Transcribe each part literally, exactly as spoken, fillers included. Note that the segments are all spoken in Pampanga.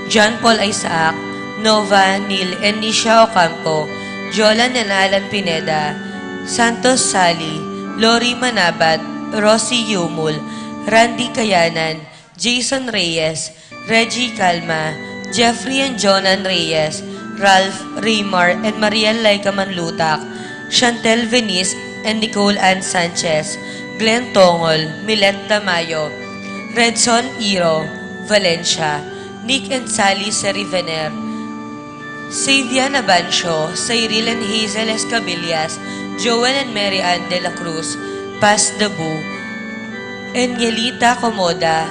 John Paul Isaac, Nova Neil and Nisha Ocampo, Jolan and Alan Pineda, Santos Sally, Lori Manabat, Rosie Yumul, Randy Kayanan, Jason Reyes, Reggie Calma, Jeffrey and Jonan Reyes, Ralph, Raymar, and Mariel Laika Manlutak, Chantel Venice and Nicole Ann Sanchez, Glenn Tongol, Milet Tamayo, Redson Iro, Valencia, Nick and Sally Serivener, Xavier Nabancio, Cyril and Hazel Escabillas, Joel and Mary Ann de la Cruz, Paz Dabu, Angelita Comoda,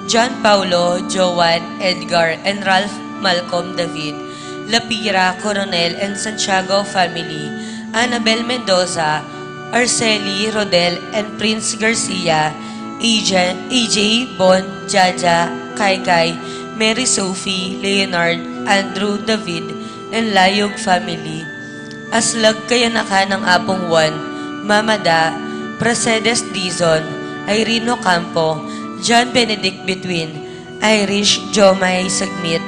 John Paulo, Joan, Edgar, and Ralph Malcolm David, Lapira, Coronel, and Santiago family, Annabel Mendoza, Arceli, Rodel, and Prince Garcia, A J, A J, Bon, Jaja, Kaikai, Mary Sophie, Leonard, Andrew, David, and Layog family. Aslag kayanakan nang Apung Juan, Mama Da, Pracedes Dizon, Irene Ocampo, John Benedict Between, Irish Jomai Sagmit,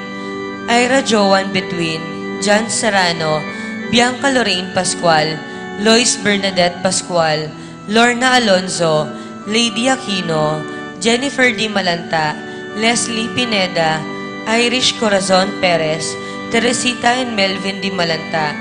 Ira Joan Between, John Serrano, Bianca Lorraine Pascual, Lois Bernadette Pascual, Lorna Alonzo, Lady Aquino, Jennifer Di Malanta, Leslie Pineda, Irish Corazon Perez, Teresita and Melvin Di Malanta,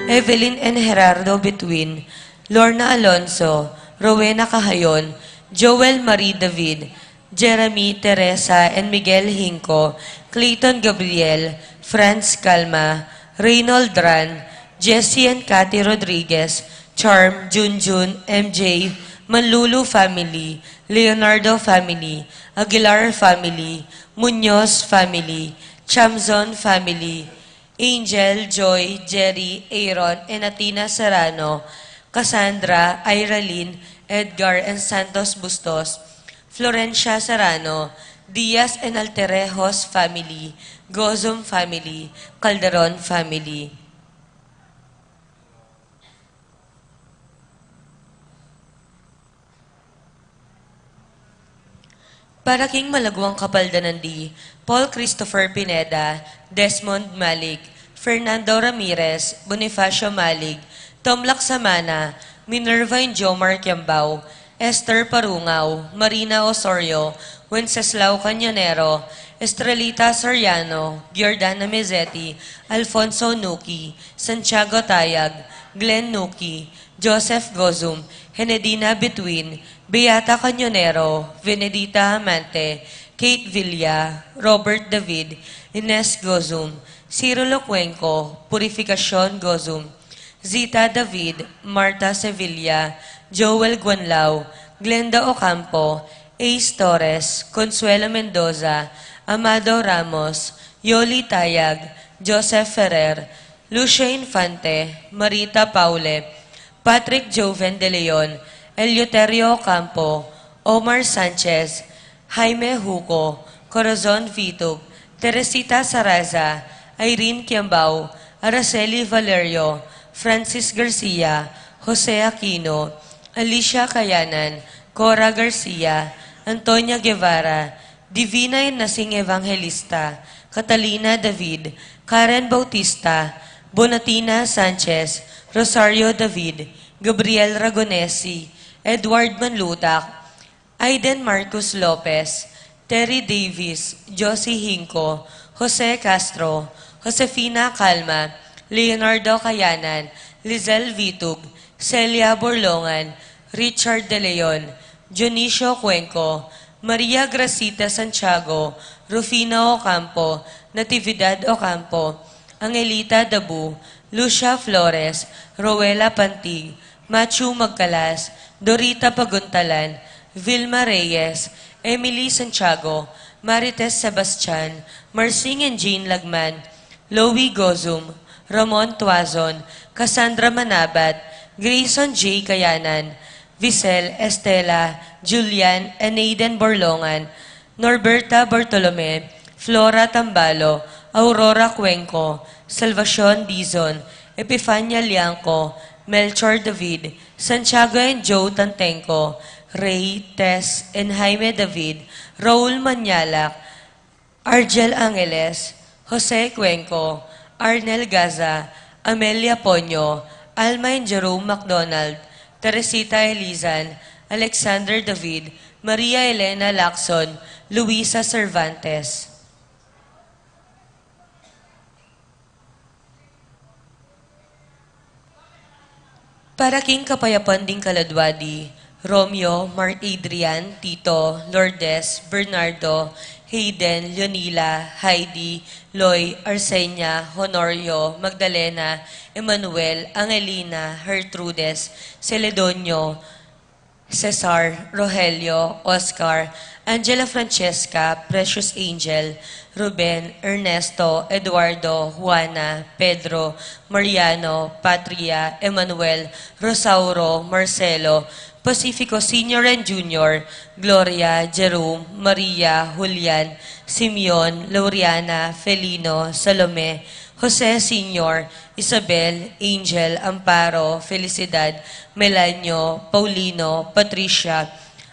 Evelyn and Gerardo Between, Lorna Alonzo, Rowena Cahayon, Joel Marie David, Jeremy, Teresa, and Miguel Hinco, Clayton Gabriel, Franz Calma, Reynold Ran, Jesse and Cathy Rodriguez, Charm, Junjun, M J, Manlulu family, Leonardo family, Aguilar family, Muñoz family, Chamzon family, Angel, Joy, Jerry, Aaron, and Athena Serrano, Cassandra, Iralyn, Edgar, and Santos Bustos, Florencia Serrano, Diaz and Alterejos family, Gozum family, Calderon family. Para king malaguang kapaldanan di Paul Christopher Pineda, Desmond Malig, Fernando Ramirez, Bonifacio Malig, Tom Laksamana, Minerva and Jomar Kiambao, Esther Parungao, Marina Osorio, Wenceslao Cañonero, Estrelita Soriano, Giordana Mezzetti, Alfonso Nuki, Santiago Tayag, Glenn Nuki, Joseph Gozum, Henedina Between, Beata Cañonero, Venedita Amante, Kate Villa, Robert David, Ines Gozum, Ciro Locuenco, Purificacion Gozum, Zita David, Martha Sevilla, Joel Guanlao, Glenda Ocampo, Ace Torres, Consuelo Mendoza, Amado Ramos, Yoli Tayag, Joseph Ferrer, Lucia Infante, Marita Paule, Patrick Joven de Leon, Eleuterio Ocampo, Omar Sanchez, Jaime Huco, Corazon Vitug, Teresita Saraza, Irene Kiambao, Araceli Valerio, Francis Garcia, Jose Aquino, Alicia Kayanan, Cora Garcia, Antonia Guevara, Divina Inasing Evangelista, Catalina David, Karen Bautista, Bonatina Sanchez, Rosario David, Gabriel Ragonesi, Edward Manlutak, Aiden Marcus Lopez, Terry Davis, Josie Hinco, Jose Castro, Josefina Calma, Leonardo Kayanan, Lizelle Vitug, Celia Borlongan, Richard De Leon, Dionisio Cuenco, Maria Gracita Santiago, Rufina Ocampo, Natividad Ocampo, Angelita Dabu, Lucia Flores, Rowela Pantig, Machu Magcalas, Dorita Paguntalan, Vilma Reyes, Emily Santiago, Marites Sebastian, Marsing and Jean Lagman, Louie Gozum, Ramon Tuazon, Cassandra Manabat, Grayson J Kayanan, Visel, Estela, Julian, and Aiden Borlongan, Norberta Bartolome, Flora Tambalo, Aurora Cuenco, Salvacion Dizon, Epifania Liangco, Melchor David, Santiago and Joe Tantenco, Ray, Tess, and Jaime David, Raul Manyalak, Argel Angeles, Jose Cuenco, Arnel Gaza, Amelia Ponyo, Alma and Jerome McDonald, Teresita Elizan, Alexander David, Maria Elena Lacson, Luisa Cervantes. Para king kapayapan ding kaladwa di Romeo, Mark Adrian, Tito, Lourdes, Bernardo, Hayden, Leonila, Heidi, Loy, Arsenia, Honorio, Magdalena, Emmanuel, Angelina, Gertrudes, Celedonio, Cesar, Rogelio, Oscar, Angela Francesca, Precious Angel, Ruben, Ernesto, Eduardo, Juana, Pedro, Mariano, Patria, Emmanuel, Rosauro, Marcelo, Pacifico Senior and Junior, Gloria, Jerome, Maria, Julian, Simeon, Laureana, Felino, Salome, Jose Senior, Isabel, Angel, Amparo, Felicidad, Melanio, Paulino, Patricia,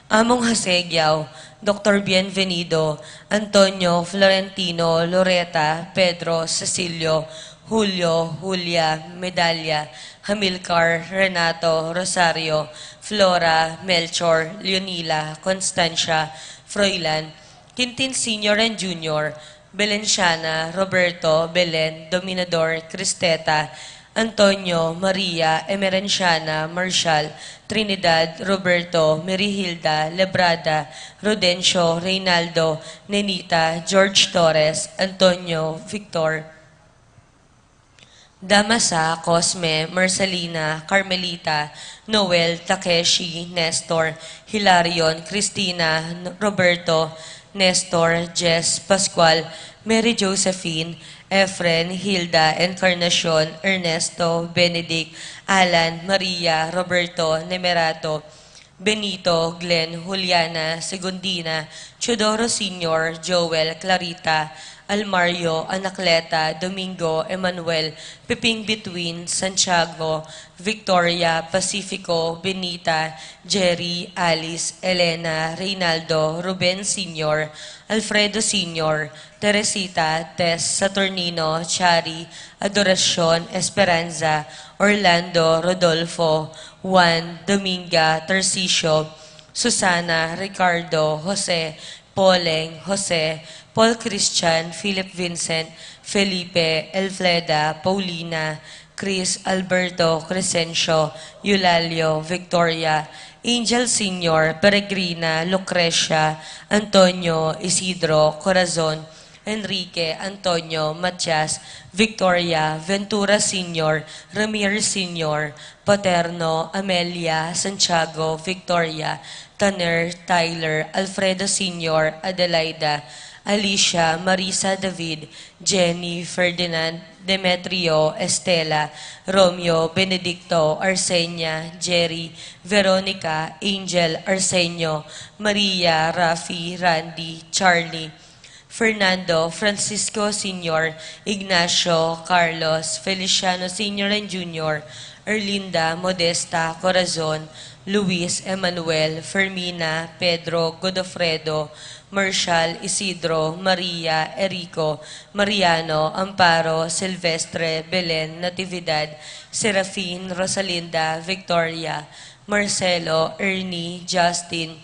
Among Jose Giao, Doctor Bienvenido, Antonio, Florentino, Loreta, Pedro, Cecilio, Julio, Julia, Medalia, Hamilcar, Renato, Rosario, Flora, Melchor, Leonila, Constancia, Froilan, Quintin Senior and Junior, Belenciana, Roberto, Belen, Dominador, Cristeta, Antonio, Maria, Emerenciana, Marshall, Trinidad, Roberto, Merihilda, Lebrada, Rodencio, Reynaldo, Nenita, George Torres, Antonio, Victor, Damasa, Cosme, Marcelina, Carmelita, Noel, Takeshi, Nestor, Hilarion, Cristina, N-, Roberto, Nestor, Jess, Pascual, Mary Josephine, Efren, Hilda, Encarnacion, Ernesto, Benedict, Alan, Maria, Roberto, Nemerato, Benito, Glenn, Juliana, Segundina, Teodoro Senior, Joel, Clarita, Almario, Anacleta, Domingo, Emmanuel, Peping Between, Santiago, Victoria, Pacifico, Benita, Jerry, Alice, Elena, Reynaldo, Ruben Senior, Alfredo Senior, Teresita, Tess, Saturnino, Chari, Adoracion, Esperanza, Orlando, Rodolfo, Juan, Dominga, Tarcisio, Susana, Ricardo, Jose, Poleng, Jose, Paul Christian, Philip Vincent, Felipe, Elfleda, Paulina, Chris, Alberto, Crescencio, Eulalio, Victoria, Angel Senior, Peregrina, Lucrecia, Antonio, Isidro, Corazon, Enrique, Antonio, Matias, Victoria, Ventura Senior, Ramirez Senior, Paterno, Amelia, Santiago, Victoria, Tanner, Tyler, Alfredo Senior, Adelaida, Alicia, Marisa, David, Jenny, Ferdinand, Demetrio, Estela, Romeo, Benedicto, Arsenia, Jerry, Veronica, Angel, Arsenio, Maria, Rafi, Randy, Charlie, Fernando, Francisco Senior, Ignacio, Carlos, Feliciano Senior and Junior, Erlinda, Modesta, Corazon, Luis, Emmanuel, Fermina, Pedro, Godofredo, Marshall, Isidro, Maria, Erico, Mariano, Amparo, Silvestre, Belen, Natividad, Serafin, Rosalinda, Victoria, Marcelo, Ernie, Justin,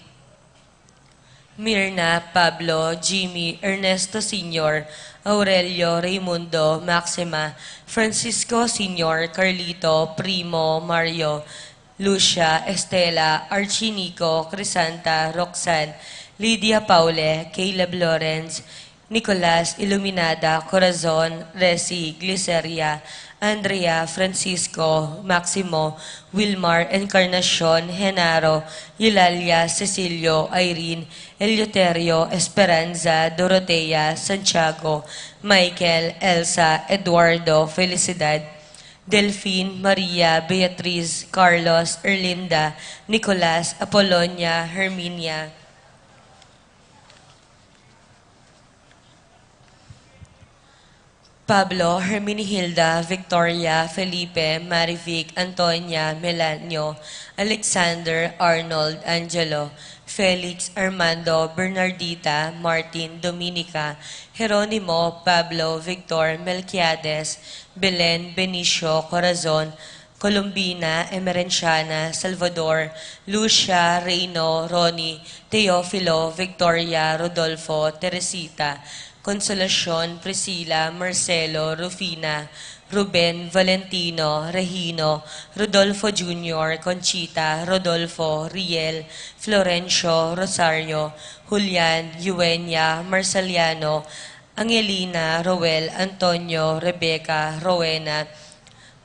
Mirna, Pablo, Jimmy, Ernesto Senior, Aurelio, Raimundo, Maxima, Francisco Senior, Carlito, Primo, Mario, Lucia, Estela, Archie, Nico, Crisanta, Roxanne, Lydia, Paule, Caleb, Lawrence, Nicolas, Iluminada, Corazon, Resi, Gliceria, Andrea, Francisco, Maximo, Wilmar, Encarnacion, Genaro, Eulalia, Cecilio, Irene, Eleuterio, Esperanza, Dorotea, Santiago, Michael, Elsa, Eduardo, Felicidad, Delfin, Maria, Beatriz, Carlos, Erlinda, Nicolas, Apolonia, Herminia. Pablo, Herminihilda, Victoria, Felipe, Marivic, Antonia, Melanio, Alexander, Arnold, Angelo, Felix, Armando, Bernardita, Martin, Dominica, Jeronimo, Pablo, Victor, Melquiades, Belen, Benicio, Corazon, Colombina, Emerenciana, Salvador, Lucia, Reino, Ronnie, Teofilo, Victoria, Rodolfo, Teresita, Consolacion, Priscila, Marcelo, Rufina, Ruben, Valentino, Regino, Rodolfo Junior, Conchita, Rodolfo, Riel, Florencio, Rosario, Julian, Eugenia, Marceliano, Angelina, Roel, Antonio, Rebecca, Rowena,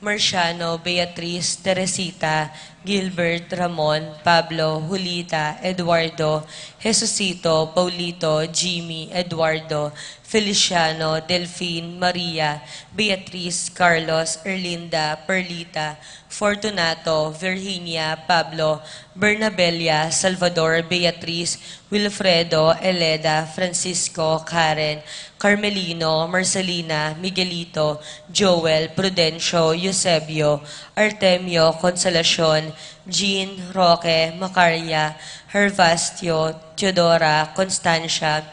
Marciano, Beatriz, Teresita, Gilbert, Ramon, Pablo, Julita, Eduardo, Jesucito, Paulito, Jimmy, Eduardo, Feliciano, Delfin, Maria, Beatriz, Carlos, Erlinda, Perlita, Fortunato, Virginia, Pablo, Bernabella, Salvador, Beatriz, Wilfredo, Eleda, Francisco, Karen, Carmelino, Marcelina, Miguelito, Joel, Prudencio, Eusebio, Artemio, Consolacion, Jean, Roque, Macaria, Hervastio, Teodora, Constancia,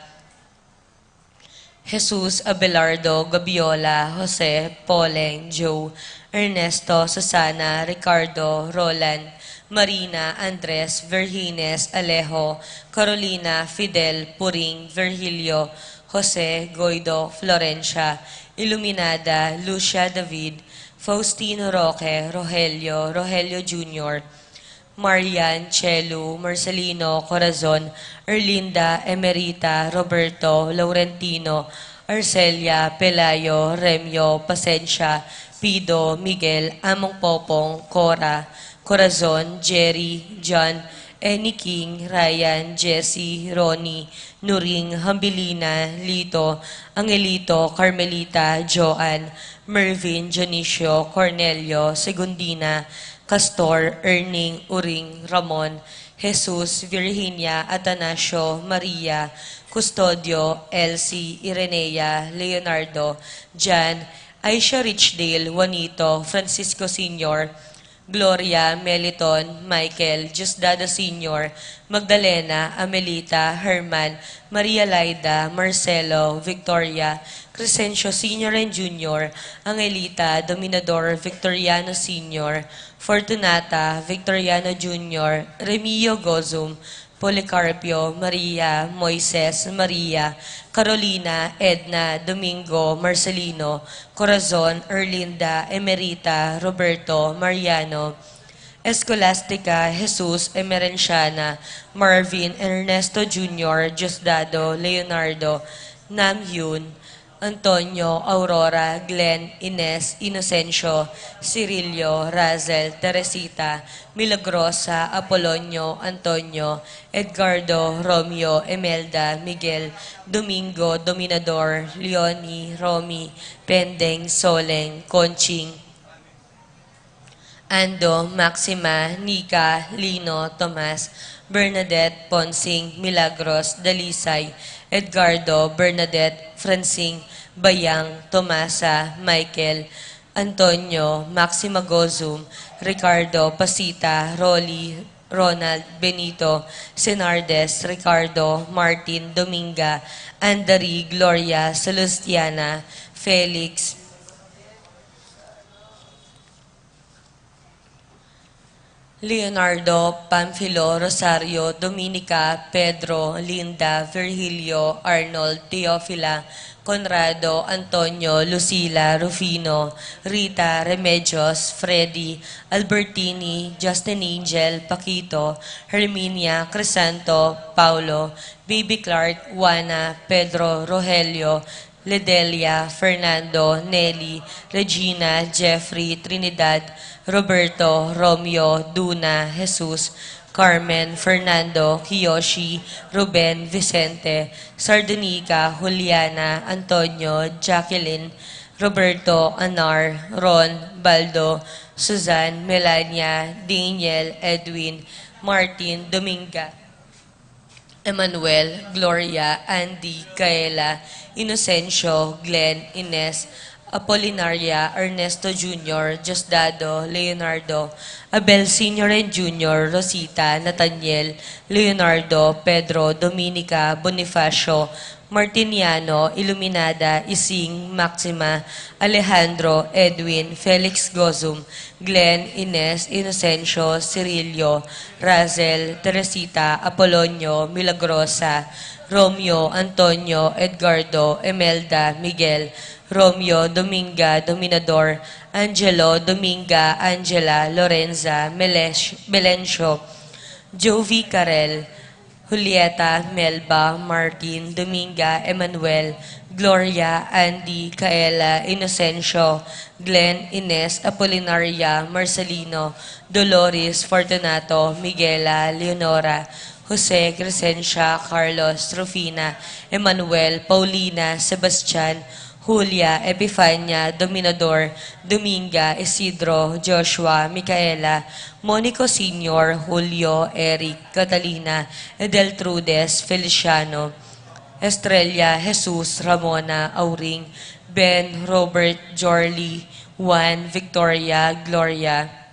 Jesus, Abelardo, Gabiola, Jose, Poleng, Joe, Ernesto, Susana, Ricardo, Roland, Marina, Andres, Virgines, Alejo, Carolina, Fidel, Puring, Virgilio, Jose, Guido, Florencia, Iluminada, Lucia, David, Faustino, Roque, Rogelio, Rogelio Junior, Marian, Chelu, Marcelino, Corazon, Erlinda, Emerita, Roberto, Laurentino, Arcelia, Pelayo, Remio, Pasensia, Pido, Miguel, Among Popong, Cora, Corazon, Jerry, John, Annie, King, Ryan, Jesse, Ronnie, Nuring, Hambilina, Lito, Angelito, Carmelita, Joan, Mervin, Dionisio, Cornelio, Segundina, Castor, Erning, Uring, Ramon, Jesus, Virginia, Atanasio, Maria, Custodio, Elsie, Irenea, Leonardo, Jan, Aisha, Richdale, Juanito, Francisco Senior, Gloria, Meliton, Michael, Diosdado Senior, Magdalena, Amelita, Herman, Maria Laida, Marcelo, Victoria, Crescencio Senior and Junior, Angelita, Dominador, Victoriano Senior, Fortunata, Victoriano Junior, Remio, Gozum, Policarpio, Maria, Moises, Maria, Carolina, Edna, Domingo, Marcelino, Corazon, Erlinda, Emerita, Roberto, Mariano, Escolastica, Jesus, Emerenciana, Marvin, Ernesto Junior, Diosdado, Leonardo, Namyun, Antonio, Aurora, Glenn, Ines, Inocencio, Cirilio, Razel, Teresita, Milagrosa, Apolonio, Antonio, Edgardo, Romeo, Emelda, Miguel, Domingo, Dominador, Leonie, Romy, Pendeng, Soleng, Conching, Ando, Maxima, Nika, Lino, Tomas, Bernadette, Ponsing, Milagros, Dalisay, Edgardo, Bernadette, Francing, Bayang, Tomasa, Michael, Antonio, Maxima, Gozum, Ricardo, Pasita, Rolly, Ronald, Benito, Senardes, Ricardo, Martin, Dominga, Andari, Gloria, Salustiana, Felix, Leonardo, Pamfilo, Rosario, Dominica, Pedro, Linda, Virgilio, Arnold, Teofila, Conrado, Antonio, Lucila, Rufino, Rita, Remedios, Freddy, Albertini, Justin, Angel, Paquito, Herminia, Crisanto, Paulo, Baby Clark, Juana, Pedro, Rogelio, Ledelia, Fernando, Nelly, Regina, Jeffrey, Trinidad, Roberto, Romeo, Duna, Jesus, Carmen, Fernando, Kiyoshi, Ruben, Vicente, Sardenica, Juliana, Antonio, Jacqueline, Roberto, Anar, Ron, Baldo, Suzanne, Melania, Daniel, Edwin, Martin, Dominga, Emmanuel, Gloria, Andy, Gaela, Inocencio, Glenn, Ines, Apolinaria, Ernesto Junior, Diosdado, Leonardo, Abel Senior and Junior, Rosita, Nathaniel, Leonardo, Pedro, Dominica, Bonifacio, Martiniano, Iluminada, Ising, Maxima, Alejandro, Edwin, Felix Gozum, Glenn, Ines, Inocencio, Cirilio, Razel, Teresita, Apolonio, Milagrosa, Romeo, Antonio, Edgardo, Emelda, Miguel, Romeo, Dominga, Dominador, Angelo, Dominga, Angela, Lorenza, Melesh-, Melencio, Jovi, Karel, Julieta, Melba, Martin, Dominga, Emmanuel, Gloria, Andy, Kaela, Inocencio, Glenn, Ines, Apolinaria, Marcelino, Dolores, Fortunato, Miguela, Leonora, Jose, Crescencia, Carlos, Rufina, Emmanuel, Paulina, Sebastian, Julia, Epifania, Dominador, Dominga, Isidro, Joshua, Micaela, Monico Senior, Julio, Eric, Catalina, Edeltrudes, Feliciano, Estrella, Jesus, Ramona, Auring, Ben, Robert, Jorly, Juan, Victoria, Gloria,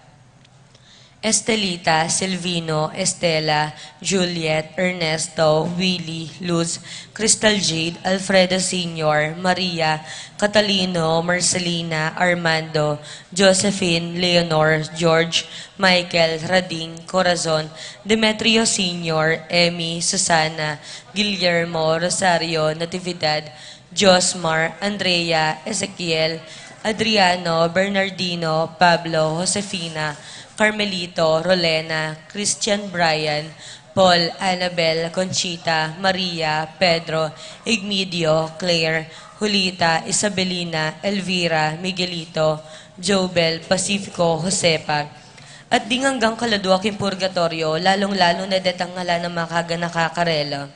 Estelita, Silvino, Estela, Juliet, Ernesto, Willy, Luz, Crystal Jade, Alfredo Senior, Maria, Catalino, Marcelina, Armando, Josephine, Leonor, George, Michael, Rading, Corazon, Demetrio Senior, Emmy, Susana, Guillermo, Rosario, Natividad, Josmar, Andrea, Ezekiel, Adriano, Bernardino, Pablo, Josefina, Carmelito, Rolena, Christian, Brian, Paul, Annabel, Conchita, Maria, Pedro, Igmedio, Claire, Julita, Isabelina, Elvira, Miguelito, Jobel, Pacifico, Josepa, at ding anggang kaladua king purgatorio, lalung-lalu na detang ngalan nang makaganaka karela.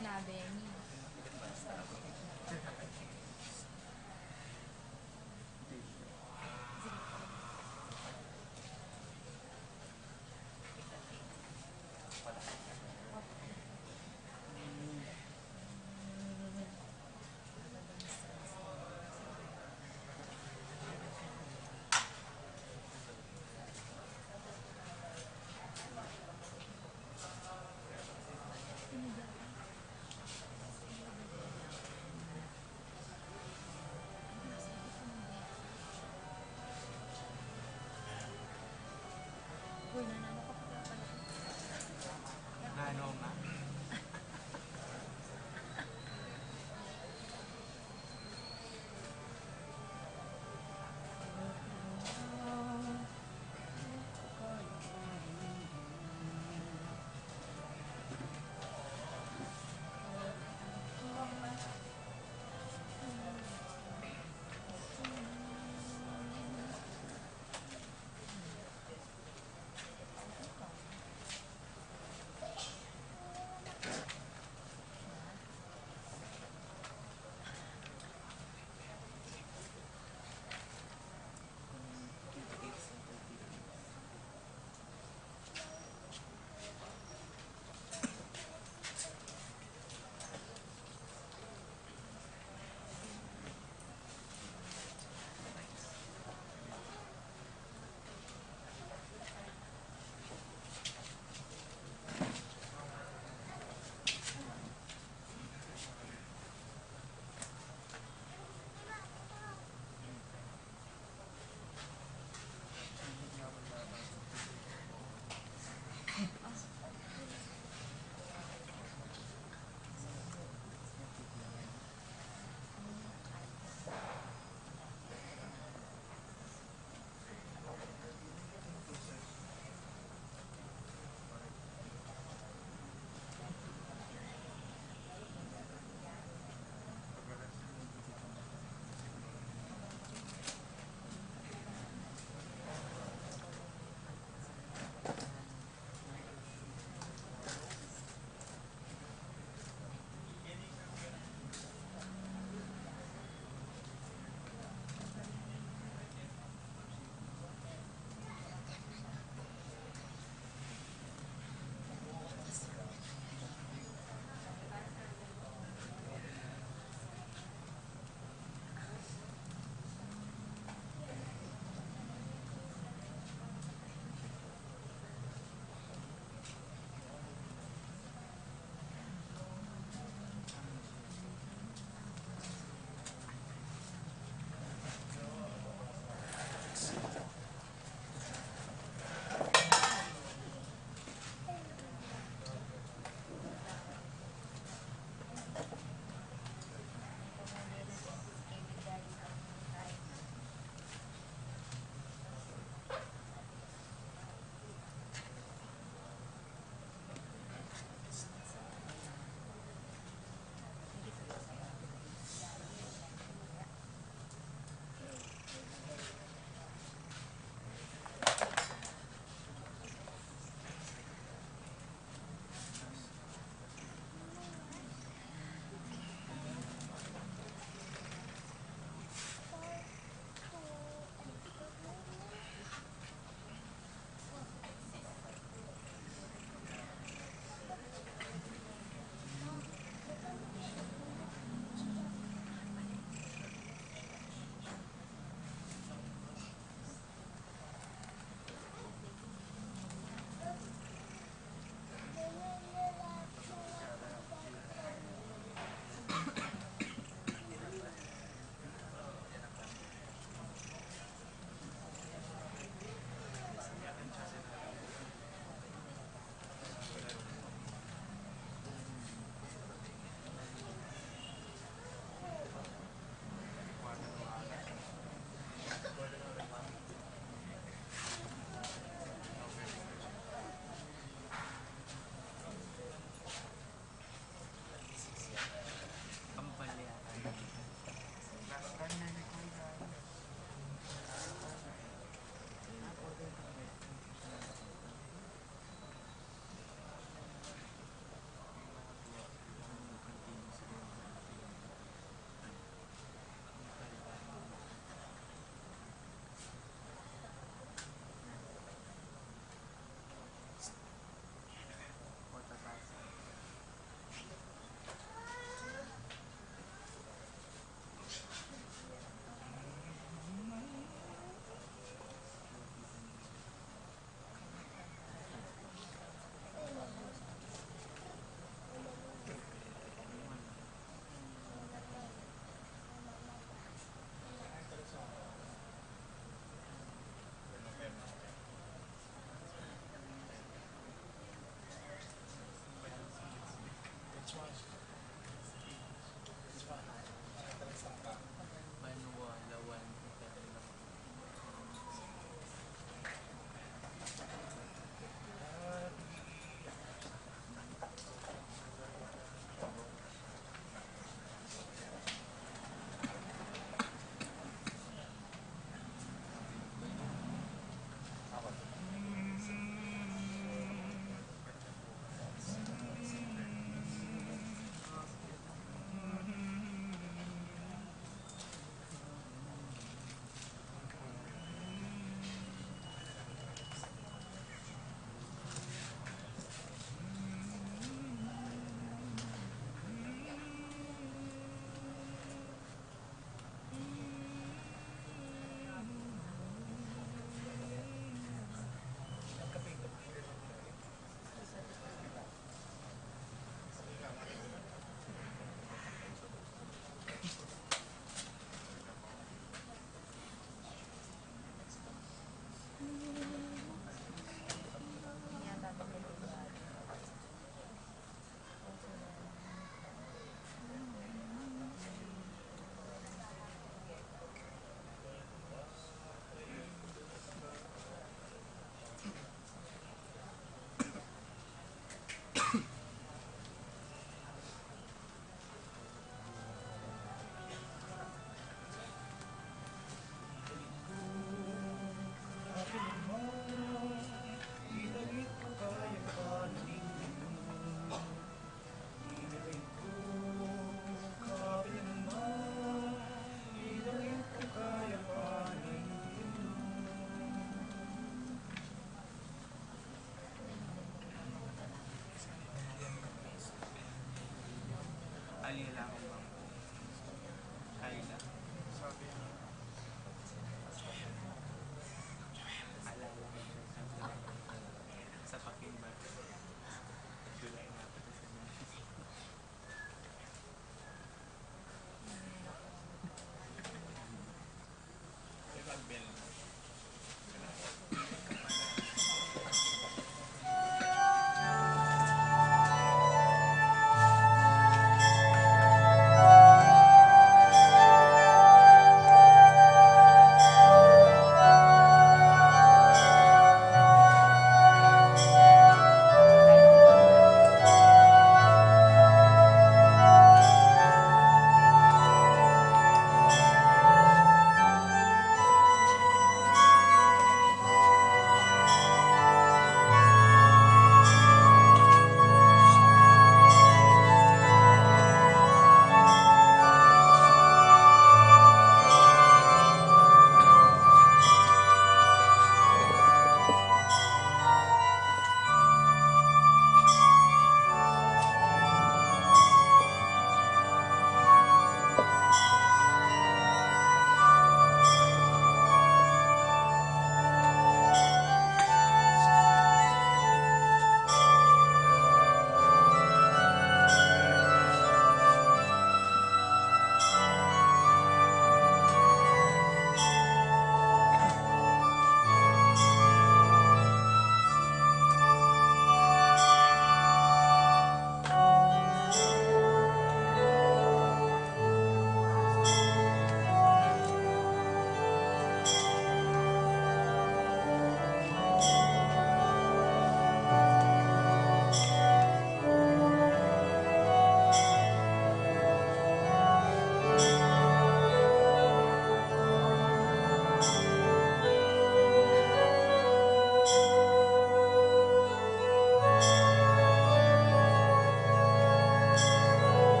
Sinabi ni. Uy, nanalo ka pa pala.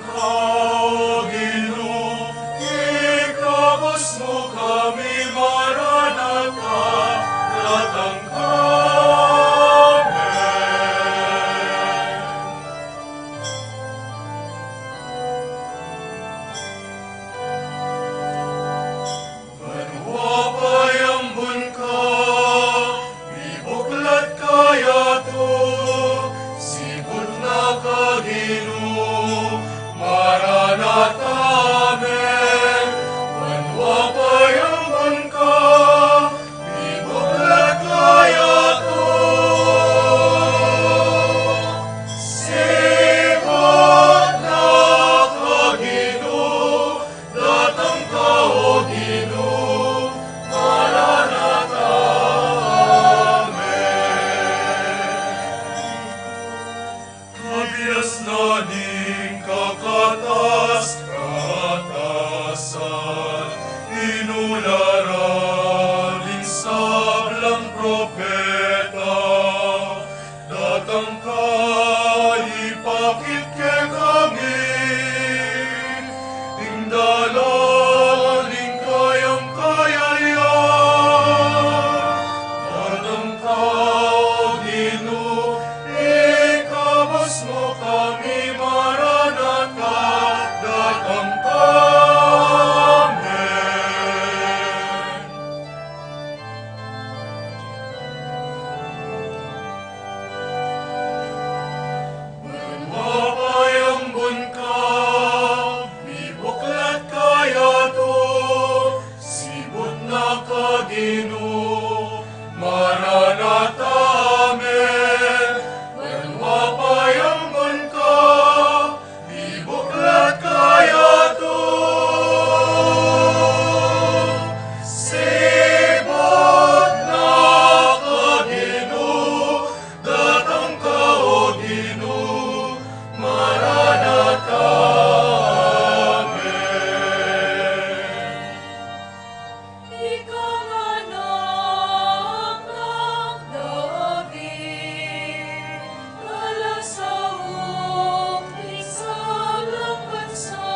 O Ginu, ikabus mu kami, Maranatha, datang ka. Amen. Banua payambun ka, mibuklat ka yatu, sibud na ka Ginu, Maranatha, amen. Banua payambun ka, mibuklat ka yatu, sibud na ka Ginu, datang ka, O Ginu, Maranatha, amen. Kabiasnan ning kakatas-katasan, minularan ning sablang propeta, datang ka, ipakit kekami ing dalan ning kayang kayarian. Datang ka, O Ginu, ikabus mu kami, Maranatha, datang ka. Amen. Banua payambun ka, mibuklat ka yatu, sibud na ka Ginu, Maranatha, amen. Banua payambun ka, mibuklat ka yatu, sibud na ka Ginu, datang ka, O Ginu, Maranatha, amen. Ika nga anak nang David, kalasauk ing sablang bansa,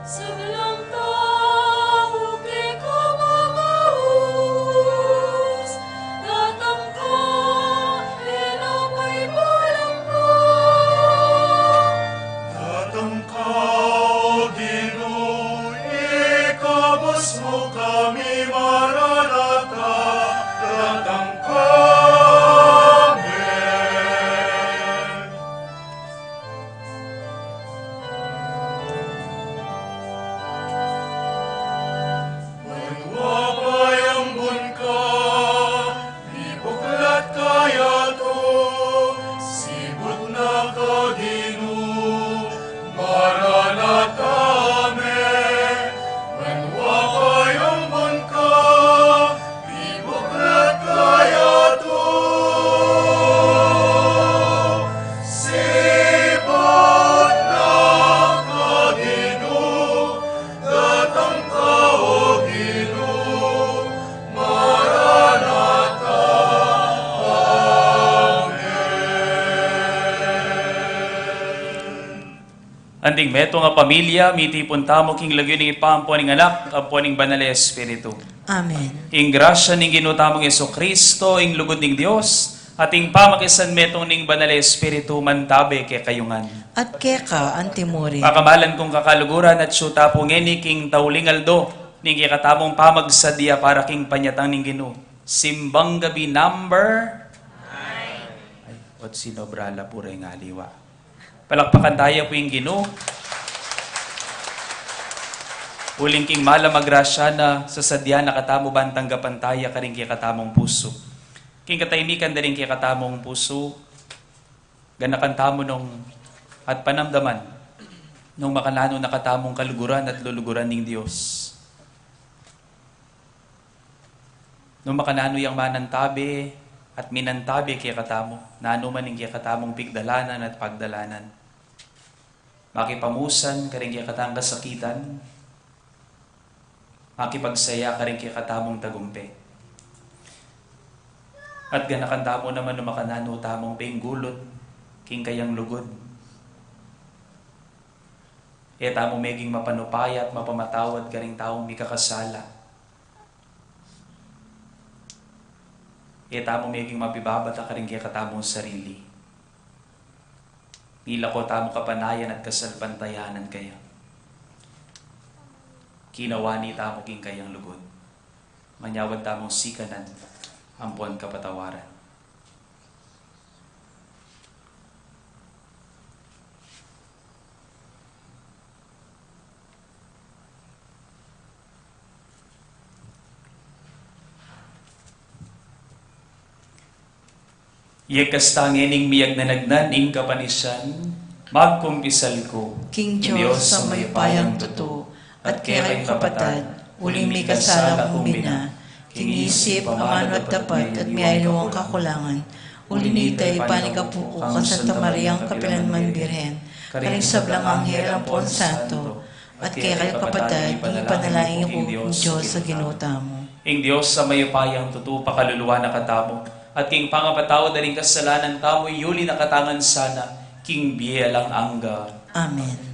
sablang tau keka mamaus, datang ka, e na paipalampa. Datang ka, O Ginu, ikabus mu kami, Maranatha, datang ka. Amen. Banua payambun ka, mibuklat ka yatu, sibud na ka Ginu, Maranatha, amen. Banua payambun ka, mibuklat ka yatu, sibud na ka Ginu, datang ka, O Ginu, Maranatha, amen. Anting metung a pamilya, mitipun tamu king lagyu ning Ibpa, ampo ning Anak, ampo ning Banal a Espiritu. Amen. Ing grasya ning Ginu tamung Jesucristo, ing lugud ning Dios, at ing pamakisanmetung ning Banal a Espiritu, mantabe kekayu ngan. At keka antimurin. Pakamalan kung kakaluguran, atsu ta pu ngeni king tauling aldo ning kekatamung pamagsadya para king panyatang ning Ginu. Simbang gabi number nine. Ay, ot sinobra la pu reng aliwa. Palakpakan taya pu ing Ginu. Uling king malam a grasya na, sasadya na katamu ban tanggapan taya karing kekatamung pusu. King katahimikan da ring kekatamung pusu, ganakan tamu nung at panamdaman nung makananu na katamung kaluguran at luluguran ning Dios. Nung makananu yang manantabe at minantabe kekatamu, nanu man ing kekatamung pigdalanan at pagdalanan. Makipamusan karing kekatang kasakitan, makipagsaya karing kekatamung tagumpe. At ganakan tamu naman nung makananu tamung penggulut king kayang lugud. E tamu meging mapanupaya at mapamatawad karing taung mikakasala. E tamu meging mapibabata karing kekatamung sarili. Milako tamu kapanayan at kasalpantayanan kaya. Kinawani tamu king kayang lugud. Manyawad tamung sikanan ampon kapatawaran. Iyagkas ta ngening miyagnanagnan ing kapanisan, magkumpisal ku king Dios a mayupayang tutu, at kekayung kapatad, uling mikasala kung mina, king isip, amanu at dapat, at miyaliwang kakulangan, uli na ita ipanikapu ku kang Santa Mariang kapilanman Birhen, karing sablang anghel ampon santo, at kekayu kapatad, ipanalangin yu ku king Dios a Ginu tamu. Ing Dios a mayupayang tutu pakaluluan na katamu, at king pangapatawad da ring kasalanan tamu, iyuli na katamu ngan sana king bie alang angga. Amen.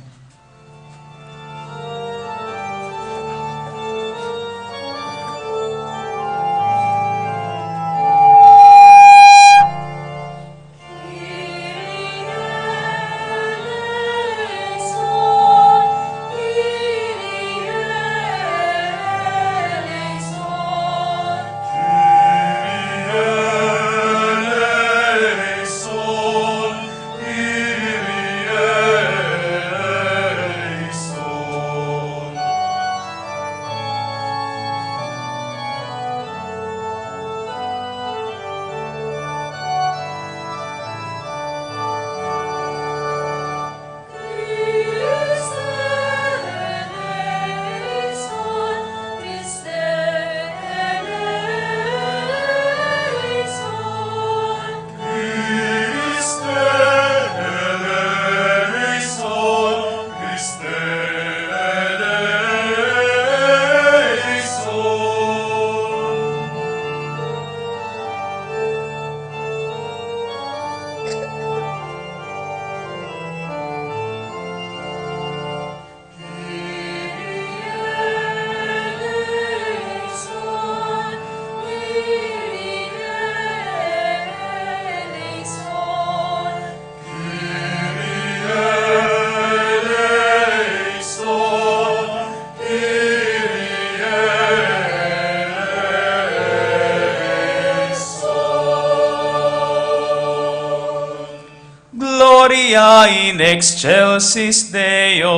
Gloria in excelsis Deo.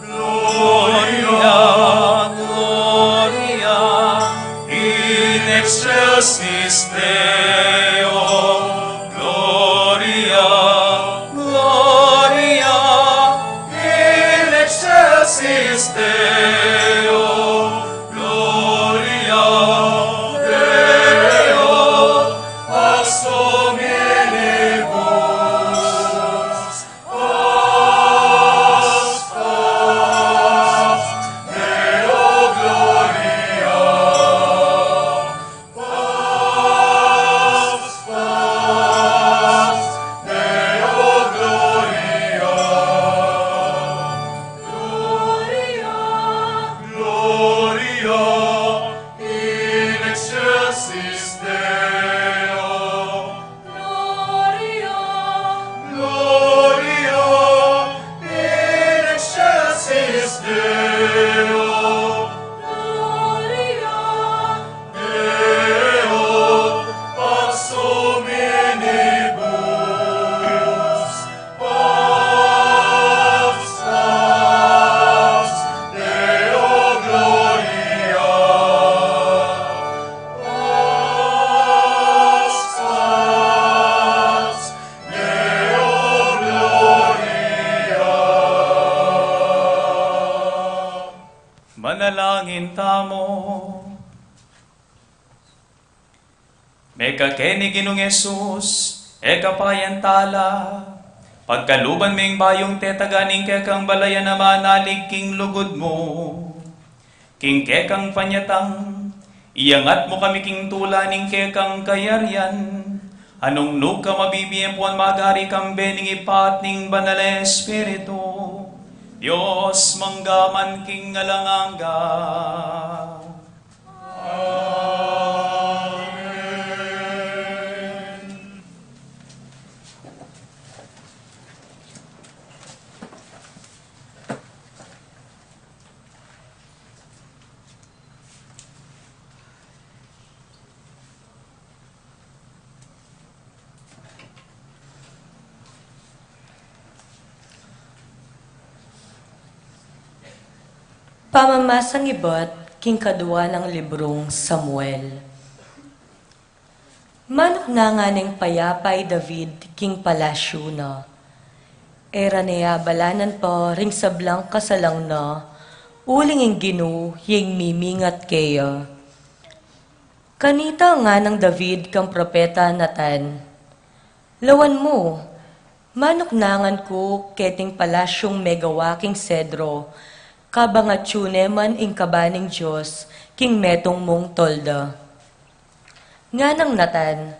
Gloria, gloria in excelsis Deo. Gloria, gloria in excelsis Deo. Gloria Deo, Pax Dominibus. Pax, Pax, Deo gloria. Pax, Pax, Deo gloria. Gloria, gloria in excelsis Deo. Gloria, gloria in excelsis Deo. Gloria Deo, Pax Dominibus. Pax, Pax, Deo gloria. Pax, Pax, Deo gloria. Manalangin tamu. Mekakeni Ginung Jesus, e ka pa yan tala, pagkaluban me ing bayung tetagan ning kekang balayan a manalig king lugud mu. King kekang panyatang, iyangat mu kami king tula ning kekang kayarian, Anung nuka mabibie puan magari kambe ning Ibpa at ning Banal a Espiritu, Dios mangga man king alang angga. Amen. Pamamasang ibat king kadua nang librung Samuel. Manuknangan neng payapa i David king palasyu na. E ra ne abalanan pa ring sablang kasalang na, uling ing Ginu ya ing mimingat keya. Kanita ngana nang David kang propeta Natan, "Lawan mu, manuknangan ku keting palasyung megawa king sedro, kabang atyu ne man ing kaba ning Dios king metung mung tolda." Ngana nang Natan,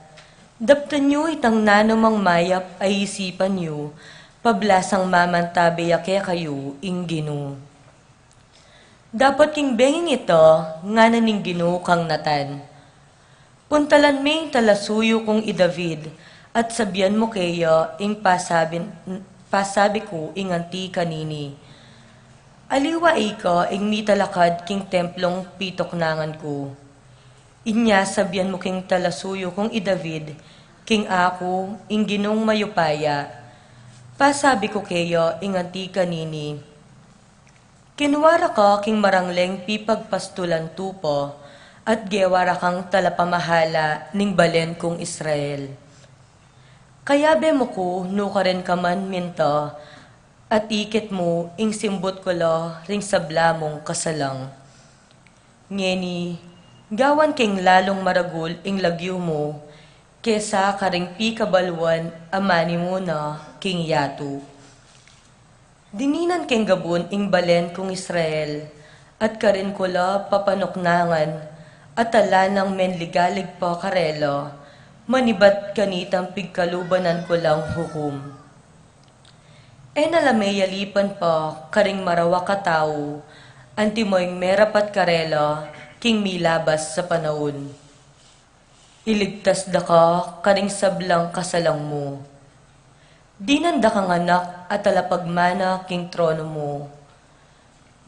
"Daptan yu itang nanumang mayap a isipan yu, pablasang mamantabe ya kekayu ing Ginu." Dapot king benging ita, ngana ning Ginu kang Natan, "Puntalan me ing talasuyu kung i David, at sabian mu keya ing pasabi, pasabi ku ing anti kanini. Aliwa ika ing mitalakad king templung pituknangan ku. Inya sabian mu king talasuyu kung i David, king aku, ing Ginung mayupaya, pasabi ku keya ing anti kanini. Kinua ra ka king marangleng pipagpastulan tupa, at gewa ra kang talapamahala ning balen kung Israel. Kayabe mu ku nukarin ka man minta, at ikit mu ing simbut ku la ring sabla mung kasalang. Ngeni, gawan keng lalung maragul ing lagyu mu, kesa karing pikabaluan a manimu na king yatu." Dininan keng gabun ing balen kung Israel, at karin ku la papanuknangan, at ala nang menligalig pa karela, manibat kanitang pigkalubanan ku lang hukum. E na la meyalipan pa karing marawak a tau, antimo ing merapat karela king milabas a panaun. Iligtas da ka karing sablang kasalang mu. Dinan da kang anak a talapagmana king trono mu.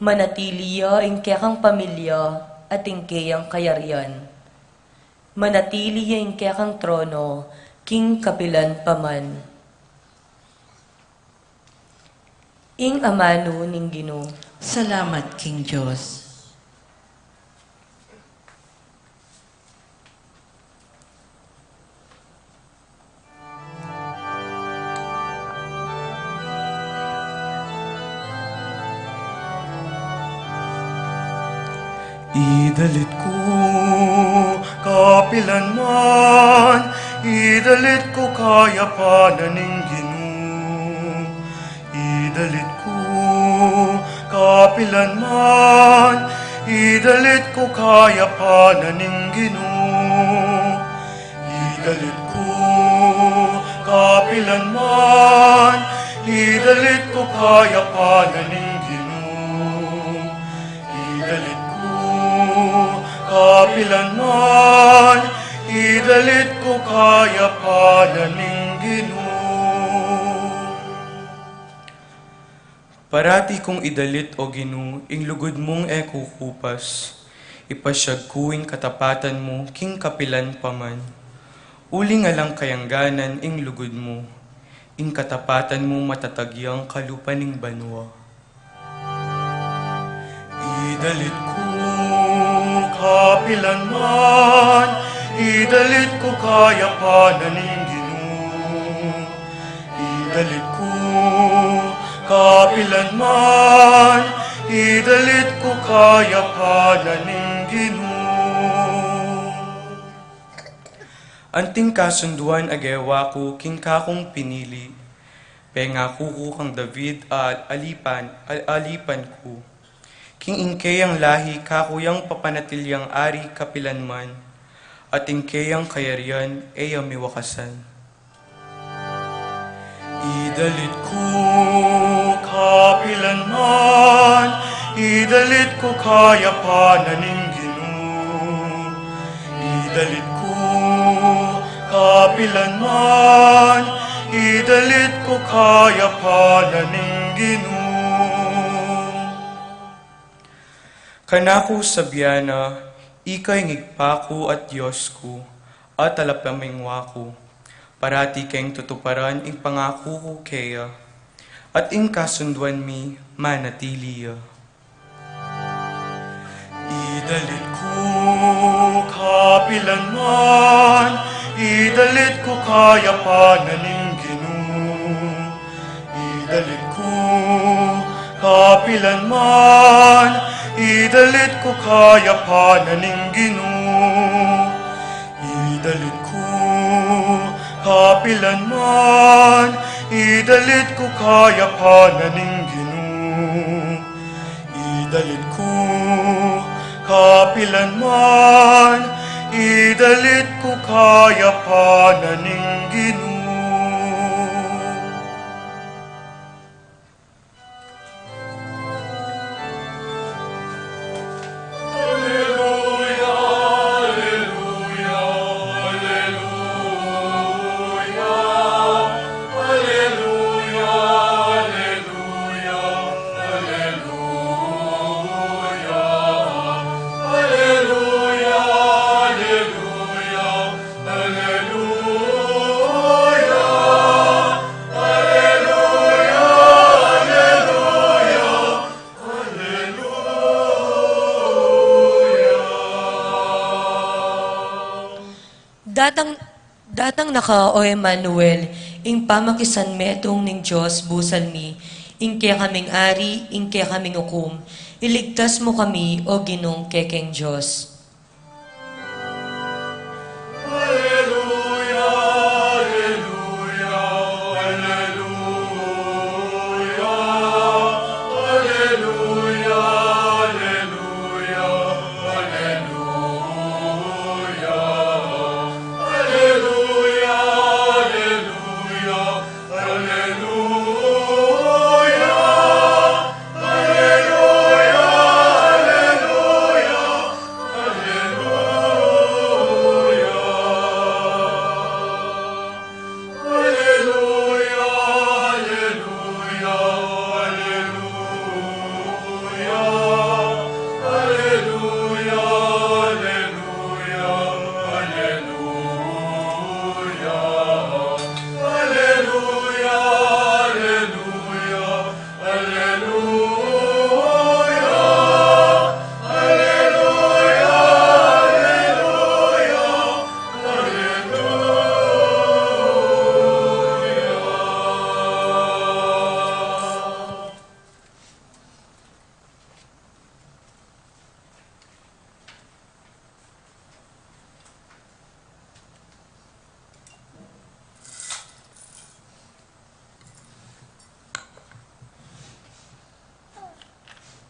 Manatili ya ing kekang pamilya at ing keyang kayarian. Manatili ya ing kekang trono king kapilan pa man. Ing amanu ning Ginu. Salamat king Dios. Idalit ku kapilan man, idalit ku kayapan na ning Ginu. Idalit ku kapilan man, idalit ku kayapan na ning Ginu. Idalit ku kapilan man, idalit ku kayapan na ning Ginu. Idalit ku kapilan man, idalit ku kayapan na ning Ginu. Parati kung idalit, O Ginu, ing lugud mung e kukupas. Ipasyag ku ing katapatan mu king kapilan pa man. Uling alang kayangganan ing lugud mu, ing katapatan mu matatag yang kalupa ning banua. Idalit ku kapilan man, idalit ku kayapan na ning Ginu. Idalit ku kapilan man, idalit ku kayapan na ning Ginu. Anting kasunduan a gewa ku king kakung pinili, pengaku ku kang David a alipan, a-, alipan ku. King ing keyang lahi kaku yang papanatiliang ari kapilan man, at ing keyang kayarian e ya miwakasan. Idalit ku kapilan man, idalit ku kayapan na ning Ginu. Idalit ku kapilan man, idalit ku kayapan na ning Ginu. Kanaku sabyan na, ika ing Ibpa ku at Dios ku, at talapamingwa ku. Parati keng tutuparan ing pangaku ku keya, at ing kasunduan mi manatili ya. Idalit ku kapilan man, idalit ku kayapan na ning Ginu. Idalit ku kapilan man, idalit ku kayapan na ning Ginu. Idalit ku kapilan man, idalit ku kayapan na ning Ginu. Idalit ku kapilan man, idalit ku kayapan na ning Ginu. Datang, datang na ka, O Emmanuel, ing pamakisanmetung ning Dios busal mi, ing kekaming ari, ing kekaming ukum, iligtas mu kami, O Ginung kekeng Dios.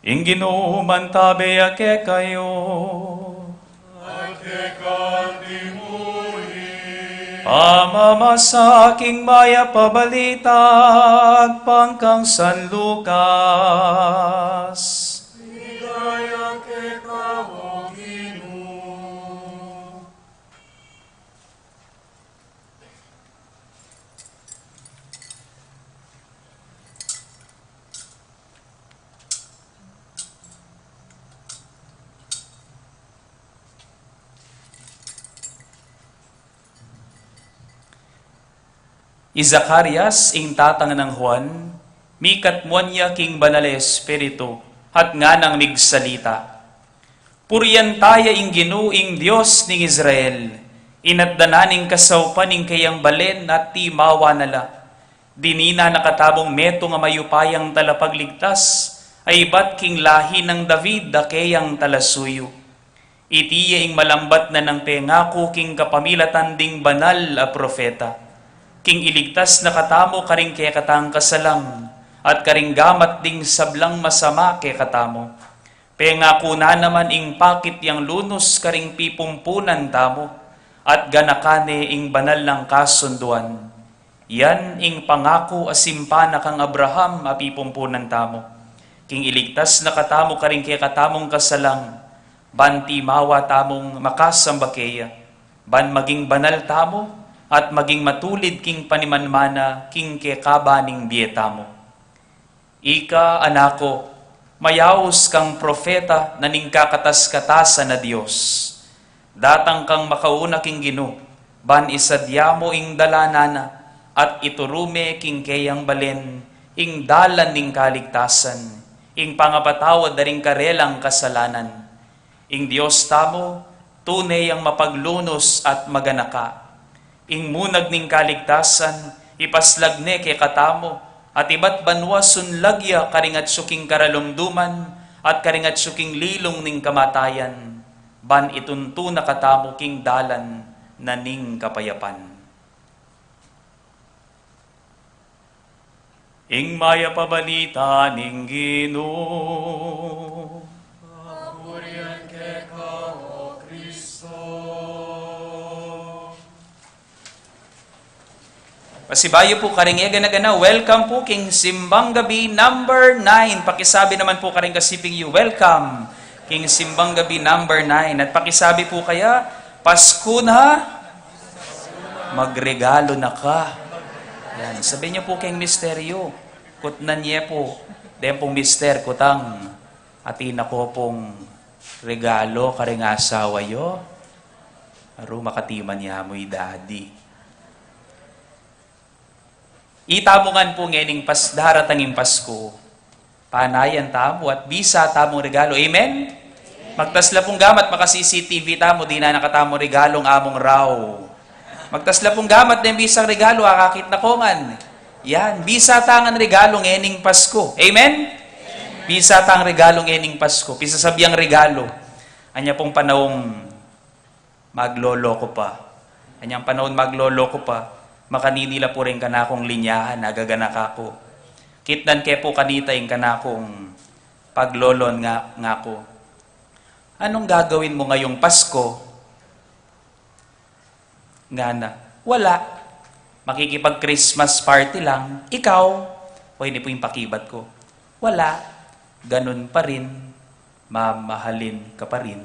Ing Ginu mantabe ya kekayu. At keka mu rin. Pamamasa king Mayap a Balita agpang kang San Lucas. Ligaya keka, O Ginu. I Zacarias, ing tatang nang Juan, mikatmuan ya king Banal a Espiritu, at nganang migsalita: Purian taya ing Ginu, ing Dios ning Israel, inatdan na ning kasaupan ing keyang balen at timawa na la. Dininan na katamung metung a mayupayang talapagligtas, a ibat king lahi nang David a keyang talasuyu. Iti ya ing malambat na nang pengaku king kapamilatan ding banal a propeta, king iligtas na katamu karing kekatang kasalang, at karing gamat ding sablang masama kekatamu. Pengaku na naman ing pakit yang lunus karing pipumpunan tamu, at ganaka ne ing banal nang kasunduan. Yan ing pangaku a simpa na kang Abraham a pipumpunan tamu, king iligtas na katamu karing kekatamung kasalang, ban timawa tamung makasamba keya, ban maging banal tamu, at maging matulid king panimanmana king kekaban ning bie tamu. Ika, anak ku, mayaus kang propeta na ning kakatas-katasan a Dios. Datang kang makauna king Ginu, ban isadya mu ing dalanan na, at ituru me king keyang balen ing dalan ning kaligtasan, ing pangapatawad da ring karelang kasalanan. Ing Dios tamu, tune yang mapaglunus at maganaka. Ing munag ning kaligtasan, ipaslag ne kekatamu, at ibat banua sunlag ya karing atsu king karalumduman, at karing atsu king lilung ning kamatayan, ban ituntu na katamu king dalan na ning kapayapan. Ing mayap a balita ning Ginu. Kapurian keka, O Kristo. Pasibayu pu karing e gana-gana, welcome pu king Simbang Gabi number nine. Pakisabi naman pu karing kasiping yu, welcome king Simbang Gabi number nine. At pakisabi pu kaya, Pasku na, magregalo na ka. Yan. Sabi niyo po keng mister yu, kutnan ye po. Den pong mister, kutang, atin na ko pong regalo karing asawa yo. Aru makatiman ya mo i daddy. Itamu ngan po ngening pas-, daratang ing Pasku, panayan tamu at bisa tamung regalo. Amen? Magtas la pong gamat, maka-C C T V tamu, dinan na katamung regalung among raw. Magtas la pong gamat, den bisang regalo, akakit na ko ngan. Yan, bisa tangan regalo ngening Pasku. Amen? Bisa tang regalo ngening Pasku. Pisasabiang regalo. Anya pong panaung magloloko pa. Anyang panaun magloloko pa, makanini la pu ring kanakung linyahan, agaganaka ku. Kitnan ke pu kanita ing kanakung paglolon nga, ngaku. Anong gagawin mo ngayong Pasko? Ngana, wala. Makikipag-Christmas party lang. Ikaw? O, ini pu ing pakibat ku. Wala. Ganun pa rin. Mamahalin ka pa rin.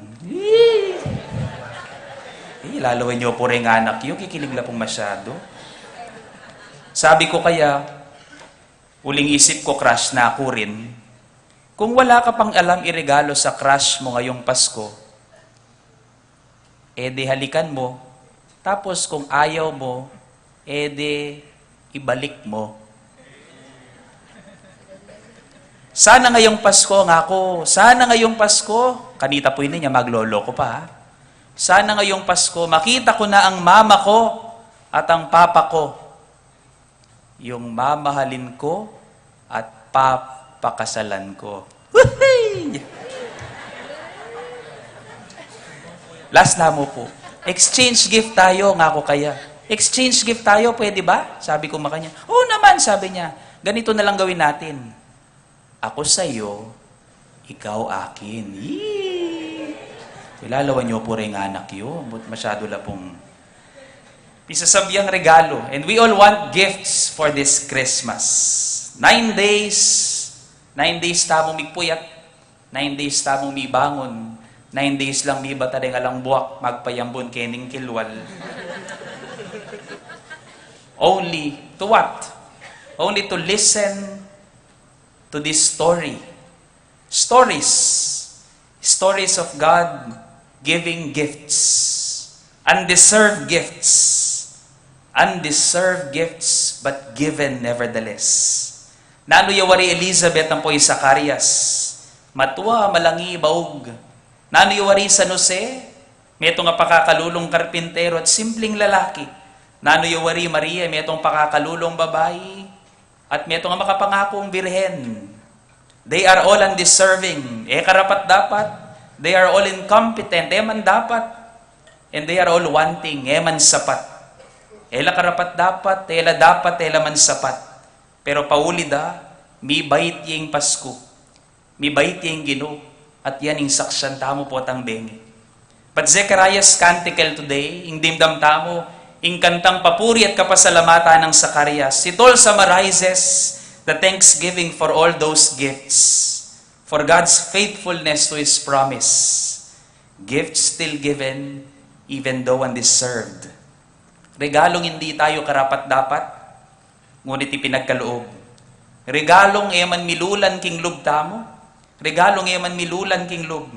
Eh, lalawan niyo pu ring anak yu, kikilig la pung masyado. Sabi ku kaya, uling isip ku, crush na ku rin. Kung wala ka pang alam iregalo sa crush mo ngayong Pasko, e de halikan mo. Tapos kung ayaw mo, e de ibalik mo. Sana ngayong Pasko, ngaku, sana ngayong Pasko, kanita pu ini, nya magloloko pa, ha? Sana ngayong Pasko, makita ko na ang mama ko at ang papa ko. Yung mamahalin ko at papakasalan ko. Woohoo! Last na mo po. Exchange gift tayo, ngaku kaya. Exchange gift tayo, pwede ba? Sabi ko makanya. Oo naman, sabi niya. Ganito na lang gawin natin. Ako sa'yo, ikaw akin. Yee! Kilalawan niyo pu ring anak yu. But masyado la pung pisasabiang regalo. And we all want gifts for this Christmas. Nine days, nine days tamung migpuyat, nine days tamung mibangun, nine days lang mibata deng alang buak, magpayambun kening kilwal. Only to what? Only to listen to this story. Stories. Stories of God giving gifts. Undeserved gifts. Undeserved gifts, but given nevertheless. Nanu ya wari Elizabeth ampo i Zacarias? Matua, malangi, baug. Nanu ya wari San Jose? Metung a pakakalulung karpintero at simpling lalaki. Nanu ya wari Maria? Metung pakakalulung babai at metung a makapangakung birhen. They are all undeserving. E karapat-dapat. They are all incompetent. E man dapat. And they are all wanting. E man sapat. E la karapat-dapat, e la dapat, e la man sapat. Pero pauli da, mibait ya ing Pasku. Mibait ya ing Ginu, at yan ing saksian tamu potang bengi. But Zechariah's canticle today, ing dimdam tamu, ing kantang papuri at kapasalamatan nang Zacarias, it all summarizes the thanksgiving for all those gifts, for God's faithfulness to His promise. Gifts still given, even though undeserved. Regalong hindi tayo karapat-dapat, ngunit ipinagkaloob. Regalong e man milulan king lub tamu. Regalong e man milulan king lub.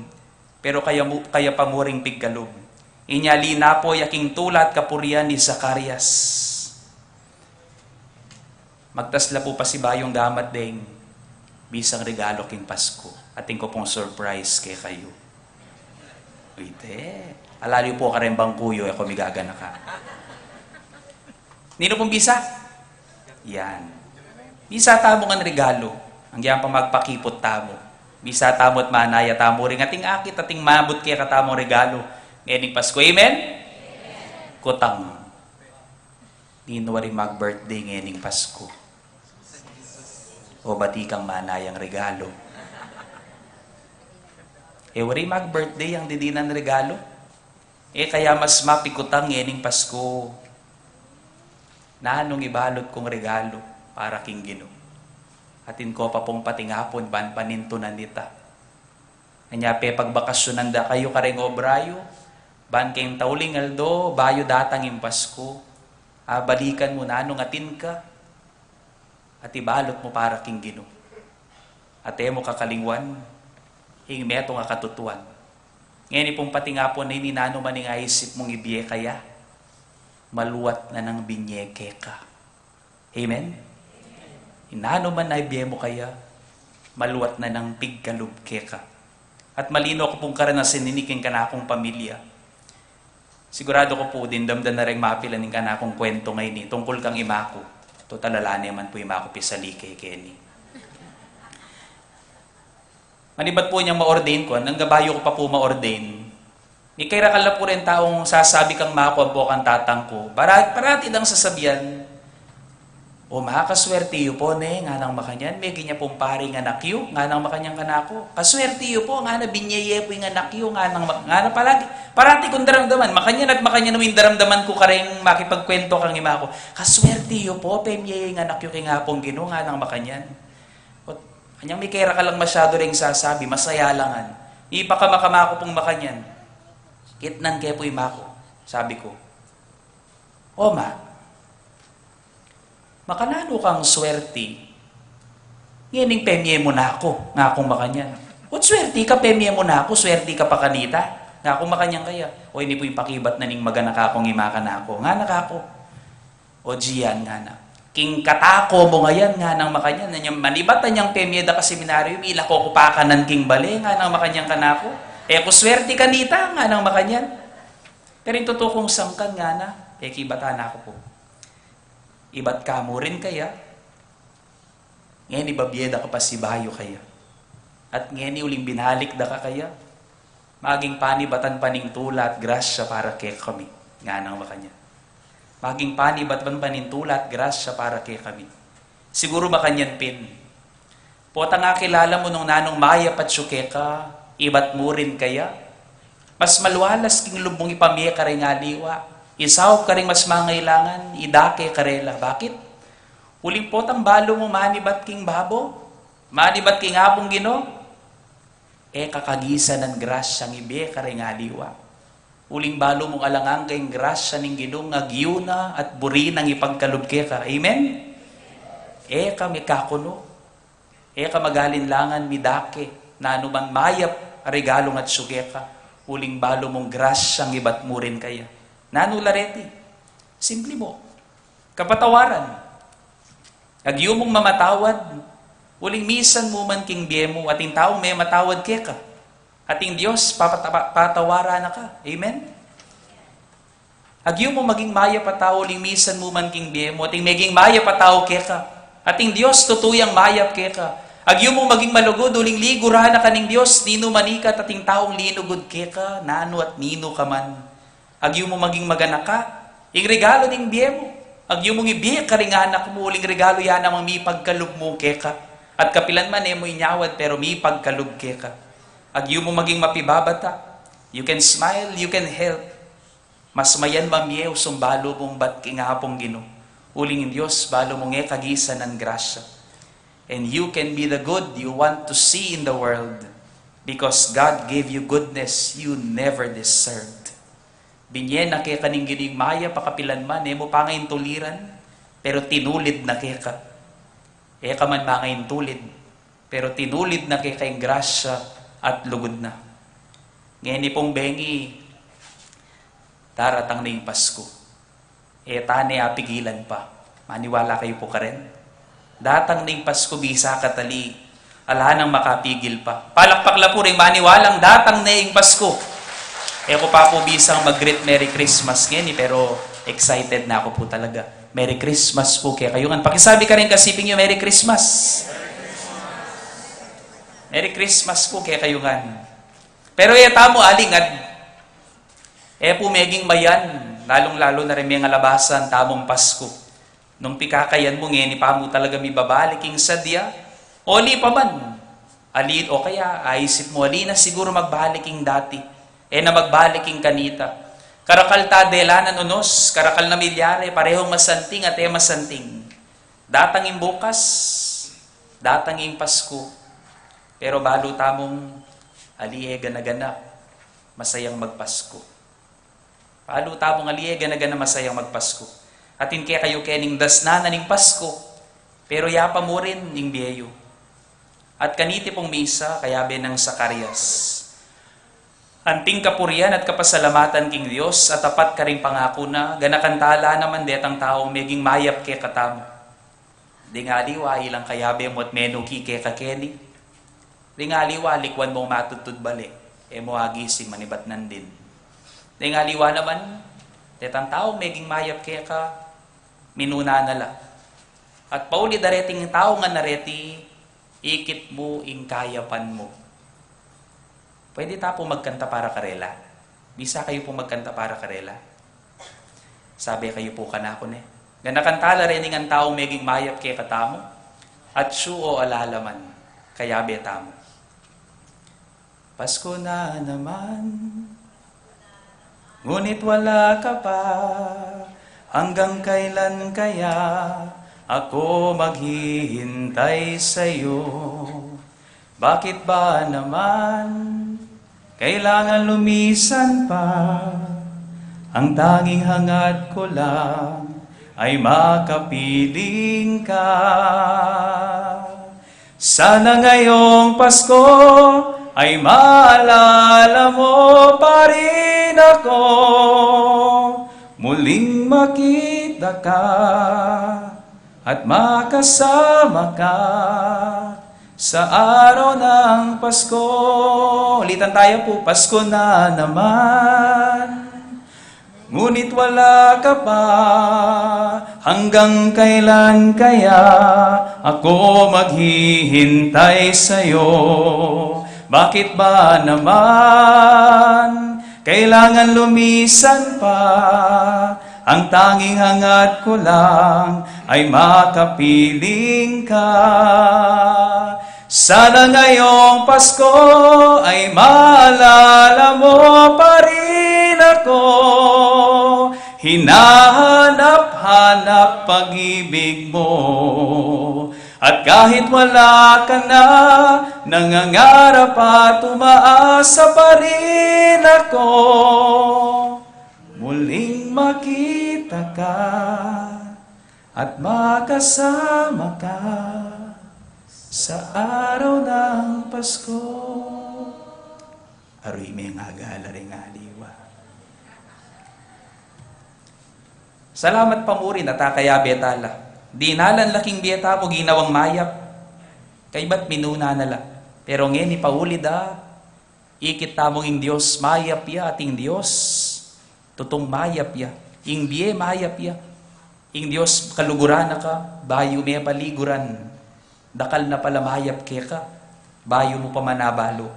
Pero kaya, mu, kaya pa mu ring pigkalub. Inya linapo ya king tula at kapurian i Zacarias. Magtas la pu pasibayung gamat deng bisang regalo king Pasku. Atin ku pung surprise kekayu. Uy, te. Ala yu pu kareng bangku yu, e ku migaganaka. Ninu pung bisa? Yan. Bisa tamu ngan regalo. Agyang pa magpakiput tamu. Bisa tamu at manaya tamu ring ating akit, ating mabut kekatamung regalo ngening Pasku. Amen? Kutang. Ninu wari mag-birthday ngening Pasku? O bati kang manayang regalo? E wari mag-birthday yang didinan regalo? E kaya mas mapikutang ngening Pasku, nanung ibalut kung regalo para king Ginu? Atin ku pa pung patingapun ban panintunan ita. Anya pepagbakasyunan da kayu kareng obra yu, ban keng tauling aldo bayu datang ing Pasku, a balikan mu nanung atin ka at ibalut mu para king Ginu. At e mu kakalingwan ing metung a katutuan. Ngeni pung patingapun ini, nanu man ing aisip mung ibie kaya, maluat na nang binye keka. Amen? Nanu man a ibie mu kaya, maluat na nang pigkalub keka. At malino ku pung karanasan ini king kanakung pamilya. Sigurado ku pu, dimdam da na reng mapilan ing kanakung kwentu ngeni tungkul kang ima ku. Total ala ne man pu ima ku pisali keni. Manibat pu inyang ma-ordain ku, nung bayu ku pa pu ma-ordain, mikarakal na pu reng taung sasabi kang ima ku ampo kang tatang ku, para-, parati dang sasabian, "O ma, kaswerte yu pu ne," nganang makanyan, "metung ya pung pari ing anak yu," nganang makanyan kanaku. "Kaswerte yu pu," ngana, "binye ye pu ing anak yu," nganang ma-, ngana palagi. Parati kung daramdaman, makanyan at makanyan mu ing daramdaman ku kareng makipagkwentu kang ima ku. "Kaswerte yu pu, pemye ye ing anak yu king Apung Ginu," nganang makanyan. Ot, anyang mikarakal lang masyadu reng sasabi, masaya la ngan. Ipakamaka-ama ku pung makanyan. Kitnan ke pu ima ku. Sabi ku, "O ma, makananu kang swerte ngening pemye mu na ku?" ngakung makanyan. "Ot swerte ka, pemye mu na ku, swerte ka pa kanita?" ngakung makanyan kaya. "O, ini pu ing pakibat na ning maganaka kung ima kanaku," ngana kaku. "O Gian," ngana, "king katako mu ngayan," nganang makanyan, "anyang manibat anyang pemye da ka seminaryo, milako ku pa kanan king bale," nganang makanyan kanaku. "E ku swerte kanita," nganang makanyan. "Pero ing tutu kung sangkan," ngana, "e kibatan na ku pu. Ibat ka mu rin kaya. Ngeni babie da ka pasibayu kaya. At ngeni uling binalik da ka kaya. Maging panibatan pa ning tula at grasya para kekami," nganang makanyan. "Maging panibatan pa ning tula at grasya para kekami." Siguru makanyan pin, "Potang akilala mu nung nanung mayap atyu keka, ibat mu rin kaya? Mas malualas king lub mung ipamye kareng aliwa, isaup kareng mas mangailangan, idake karela. Bakit? Uling potang balu mu manibat king babo, manibat king Apung Ginu, e ka kagisanan grasyang ibie kareng aliwa. Uling balu mung alang angga ing grasya ning Ginu, agyu na at buri nang ipagkalub keka." Amen? E ka mikakunu, e ka mag-alinlangan midake nanu man mayap a regalung atyu keka, uling balu mung grasyang ibat mu rin kaya. Nanu la reti? Simple mu. Kapatawaran. Agyu mung mamatawad, uling misan mu man king bie mu, ating taung mematawad keka. Ating Dios, papata-, pa-, patawaran na ka. Amen? Agyu mung maging mayap a tau, uling misan mu man king bie mu, ating meging mayap a tau keka. Ating Dios, tutu yang mayap keka. Agyu mung maging malugud, uling liguran na ka ning Dios, ninu man ikat ating taung linugud keka, nanu at ninu ka man. Agyu mung maging maganaka, ing regalu ning bie mu. Agyu mung ibie karing anak mu, uling regalu ya namang mipagkalub mu keka. At kapilan man e mu inyawad, pero mipagkalub keka. Agyu mung maging mapibabata, You can smile, you can help. Mas mayan mamie usung balu mung bat king Apung Ginu. Uling ing Dios balu mung e kagisan nang grasya. And you can be the good you want to see in the world because God gave you goodness you never deserved. Binie na keka ning Ginu ing mayap a kapilan man, e mu pa nga intuliran, pero tinulid na keka. E ka man manga intulid, pero tinulid na keka ing grasya at lugud na. Ngeni pung bengi, daratang na ing Pasku. E ta ne apigilan pa. Maniwala kayu pu karen? Datang na ing Pasku, bisa ka tali. Ala nang makapigil pa. Palakpak la pu ring maniwalang datang na ing Pasku. E ku pa pu bisang mag-greet Merry Christmas ngeni, pero excited na ku pu talaga. Merry Christmas pu kekayu ngan. Pakisabi karing kasiping yu, Merry Christmas. Merry Christmas pu kekayu ngan. Pero e tamu alingad. E pu meging mayan, lalung-lalu na ring mengalabasan tamung Pasku. Nung pikakayan mu ngeni pa mu talaga mibabalik ing sadya, o ali pa man. Ali, o kaya, aisip mu, ali na siguru magbalik ing dati. E na magbalik ing kanita. Karakal ta dela nang unus, karakal na milyari, parehong masanting at e masanting. Datang ing bukas, datang ing Pasku. Pero balu tamung ali e gana-gana, masayang magPasku. Balu tamung ali e gana-gana, masayang magPasku. Atin kekayu kening dasnan na ning Pasku, pero ya pa mu rin ing bie yu. At kaniti pung misa, kayabe nang Zacarias. Anting kapurian at kapasalamatan king Dios, a tapat karing pangaku na, ganakan ta la naman detang taung meging mayap kekatamu. Ding aliwa, ilang kayabe mu at menuki keka keni. Ding aliwa, likwan mung matudtud bale, e mu agising manibat nandin. Ding aliwa naman, detang taung meging mayap keka, minuna na la. At pauli da reting taung ngan na reti, ikit mu ing kayapan mu. Pwede ta pu magkanta para karela? Bisa kayu pu magkanta para karela? Sabi kayu pu kanaku ne. Ganakan ta la reni ngan taung meging mayap kekatamu, at siyu o alalaman, kayabe tamu. Pasko na naman, ngunit wala ka pa. Hanggang kailan kaya ako maghihintay sa'yo? Bakit ba naman kailangan lumisan pa? Ang tanging hangad ko lang ay makapiling ka. Sana ngayong Pasko ay maalala mo pa rin ako. Muling makita ka at makasama ka sa araw ng Pasko. Ulitan tayo po, Pasko na naman, ngunit wala ka pa. Hanggang kailan kaya ako maghihintay sa'yo? Bakit ba naman kailangan lumisan pa? Ang tanging hangad ko lang ay makapiling ka. Sana ngayong Pasko ay maalala mo pa rin ako. Hinahanap-hanap pag-ibig mo. At kahit wala ka na, nangangarap at umaasa pa rin ako. Muling makita ka at makasama ka sa araw ng Pasko. Aruy, mengagala ring aliwa. Salamat pa mu rin at akayabe ta la. Dinalan la king bie tamu ginawang mayap. Kaybat minuna na la. Pero ngeni pauli da, ikit tamu ing Dios mayap ya, at ing Dios tutung mayap ya. Ing bie mayap ya. Ing Dios kaluguran na ka, bayu me paliguran. Dakal na pala mayap keka, bayu mu pa man abalu.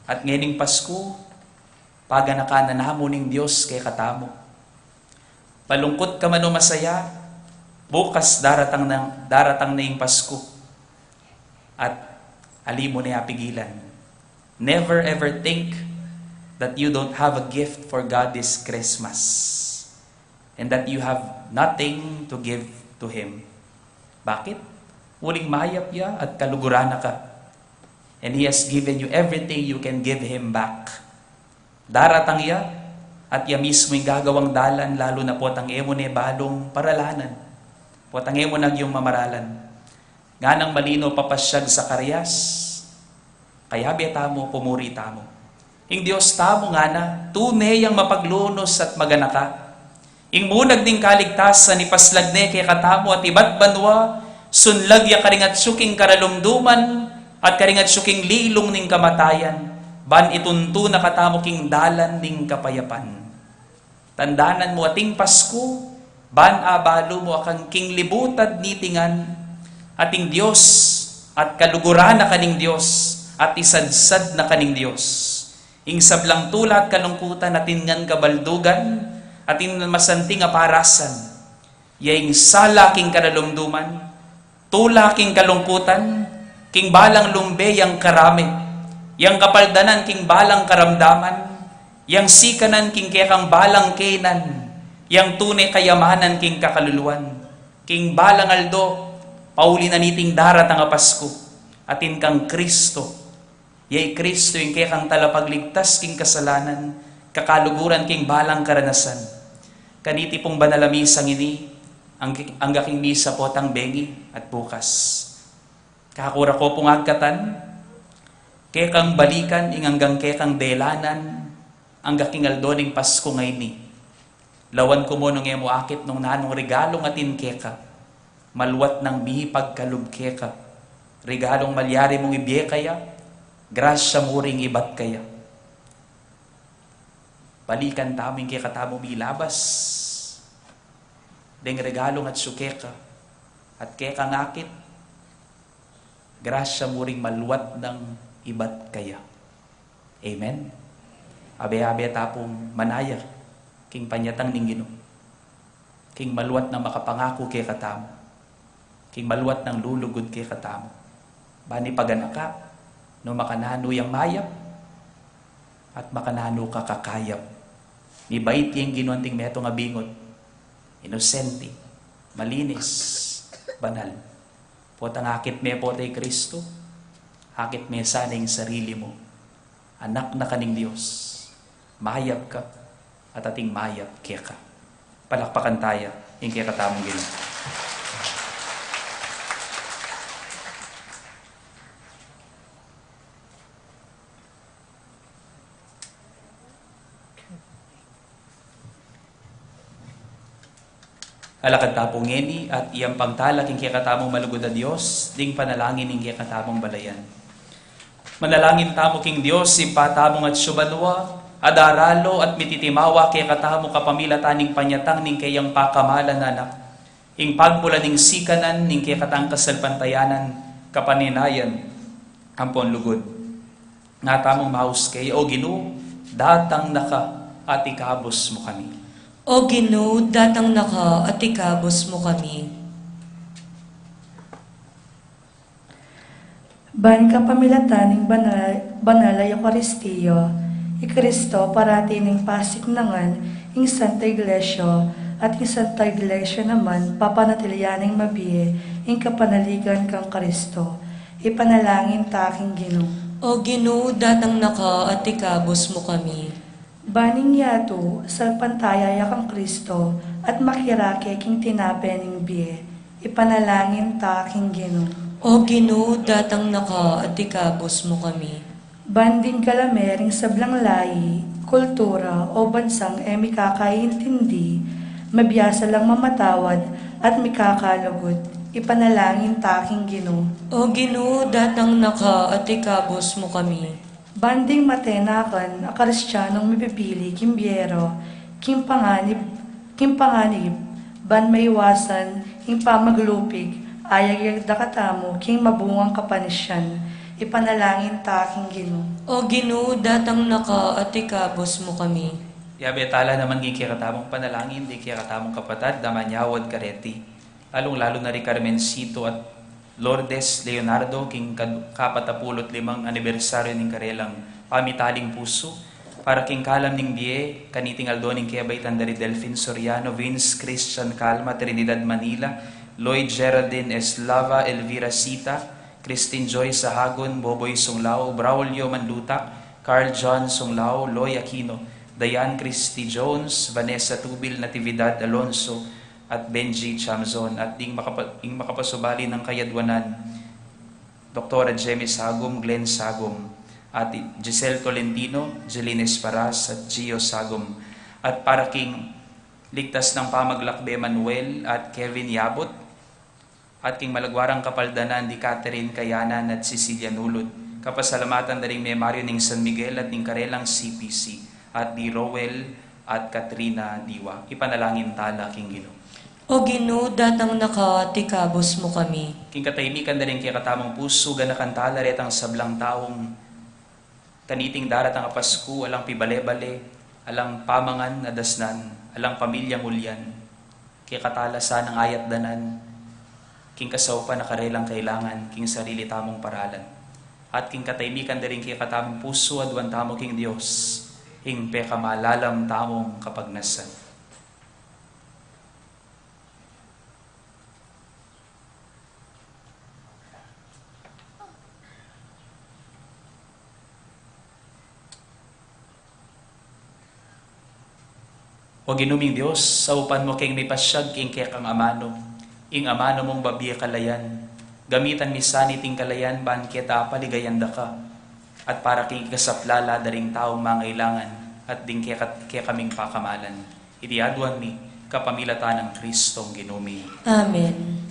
At ngening Pasku, paganakan na namu ning Dios kekatamu. Malungkut ka man o masaya, bukas daratang na, daratang na ing Pasku. At ali mu ne apigilan. Never ever think that you don't have a gift for God this Christmas and that you have nothing to give to Him. Bakit? Uling mayap ya at kaluguran na ka. And He has given you everything you can give Him back. Daratang ya, at ya mismu ing gagawang dalan, lalu na potang e mu ne balung paralanan, potang e mu ne agyung mamaralan. Nganang malino papasyag Zacarias, kayabe tamu, pumuri tamu. Ing Dios tamu ngana, tune yang mapaglunus at maganaka. Ing munag ning kaligtasan, ipaslag ne kekatamu at ibat banua, sunlag ya karing atsu king karalumduman, at karing atsu king lilung ning kamatayan, ban ituntu na katamu king dalan ning kapayapan. Tandanan mu ating Pasku, ban abalu mu akang king libutad nitingan, ating Dios, at kaluguran na kaning Dios, at isadsad na kaning Dios. Ing sablang tula at kalungkutan atin ngan kabaldugan, atin ngan masanting a parasan. Ya ing sala king karalumduman, tula king kalungkutan, king balang lumbe yang karame, yang kapaldanan king balang karamdaman, yang sikanan king kekang balang kenan, yang tune kayamanan king kakaluluan, king balang aldo, pauli na niting daratang a Pasku, atin kang Kristo, ya i Kristo ing kekang talapagligtas king kasalanan, kakaluguran king balang karanasan. Kaniti pung banal a misang ini, ang, angga king misa potang bengi at bukas. Kakura ko pung agkatan, kekang balikan ing anggang kekang delanan, angga king aldo ning Pasku ngeni. Lawan ku mu nung e mu akit nung nanung regalung atin keka, maluat nang mipagkalub keka, regalung malyari mung ibie kaya, grasya mu ring ibat kaya. Balikan tamu ing kekatamung milabas deng regalung atsu keka, at kekang akit, grasya mu ring maluat nang ibat kaya. Amen. Abe-abe ta pung manaya king panyatang ning Ginu, king maluat nang makapangaku kekatamu, king maluat nang lulugud kekatamu. Ban ipaganaka, no makananu yang mayap, at makananu ka kakayap. Mibait yang Ginu anting metung a bingut, inosente, malinis, banal. Potang akit me pote i Kristo, akit me sana ing sarili mu. Anak na ka ning Dios, mayap ka, at ating mayap keka. Palakpakan taya ing kekatamung Ginu. Alakad ta pu ngeni at iyampang tala king kekatamung malugud a Dios ding panalangin ning kekatamung balayan. Manalangin tamu king Dios, Ibpa tamung atsu banua, a daralo at mititimawa kekatamu kapamilatan ning panyatang ning keyang pakamalan a Anak, ing pagmulan ning sikanan ning kekatang kasalpantayanan, kapaninayan, ampon lugud. Nga tamung maus kaya, O Ginu, datang na ka at ikabus mu kami. O Ginu, datang na ka at ikabus mu kami. Ban kapamilatan ning banal, banal a Eukaristia, i Kristo parati ning pasiknangan ing Santa Iglesia, at ing Santa Iglesia naman papanatilian ning mabie ing kapanaligan kang Kristo. Ipanalangin ta king Ginu. O Ginu, datang na ka at ikabus mu kami. Ban ing yatu, salpantaya ya kang Kristo, at makirake king tinape ning bie. Ipanalangin ta king Ginu. O Ginu, datang na ka at ikabus mu kami. Ban ding galame ring sablang layi, kultura, o bansang e mikakaintindi, mabiasa lang mamatawad, at mikakalugud. Ipanalangin ta king Ginu. O Ginu, datang na ka at ikabus mu kami. Ban ding matenakan a Kristianong mipipili king bie ra, king panganib, king panganib, ban maiwasan ing pamaglupig, ayag ya dakatamu king mabungang kapanisian. Ipanalangin ta king Ginu. O Ginu, datang na ka at ikabus mu kami. Yabe tala naman king kekatamung panalangin ding kekatamung kapatad a manyawad kareti, lalung-lalu na ri Carmencito at Lourdes Leonardo, king kad-, kapat a pulu't limang anibersaryu ning karelang pamitaling pusu. Para king kalam ning bie, kaniting aldo ning kebaitan da ri Delfin Soriano, Vince Christian Calma, Trinidad, Manila, Lloyd Geraldine Eslava, Elvira Sita, Christine Joy Sahagun, Boboy Sunglao, Braulio Manluta, Carl John Sunglao, Loy Aquino, Diane Christy Jones, Vanessa Tubil, Natividad Alonso, at Benji Chamzon, at ding makapa-, ding makapasubali nang kayadwanan, Doktora Jemmy Sagum, Glenn Sagum, at Giselle Tolentino, Jeline Esparas, at Gio Sagum, at para king ligtas nang pamaglakbe Manuel at Kevin Yabut, at king malagwarang kapaldanan di Catherine Kayanan at Cecilia Nulud, kapasalamatan da ring memaryo ning San Miguel at ning karelang C P C, at di Roel at Katrina Diwa. Ipanalangin tala king Ginu. O Ginu, datang na ka, at ikabus mu kami. King katahimikan da ring kekatamung pusu, ganakan tala retang sablang taung kaniting daratang a Pasku, alang pibale-bale, alang pamangan a dasnan, alang pamilyang ulyan, kekatala sanang ayat danan king kasaupan a karelang kailangan king sarili tamung paralan. At king katahimikan da ring kekatamung pusu, aduan tamu king Dios ing pekamalalam tamung kapagnasan. O Ginu ming Dios, saupan mu keng mipasyag king kekang amanu ing amanu mung babie kalayan. Gamitan mi sa niting kalayan ban keta paligayan da ka, at para king ikasaplala da ring taung mangailangan at ding keka-, kekaming pakamalan. Iti aduan mi kapamilatan nang Kristong Ginu mi. Amen.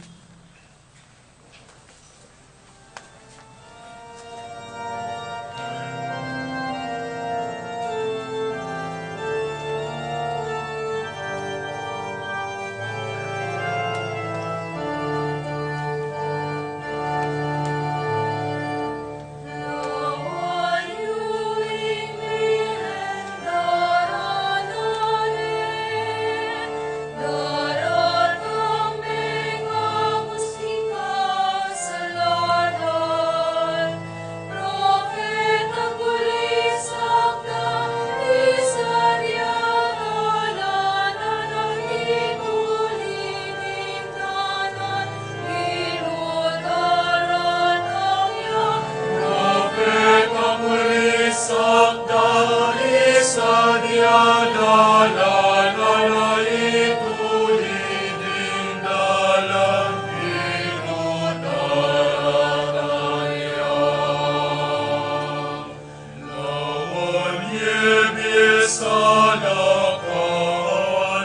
Lawan ye bie sana ka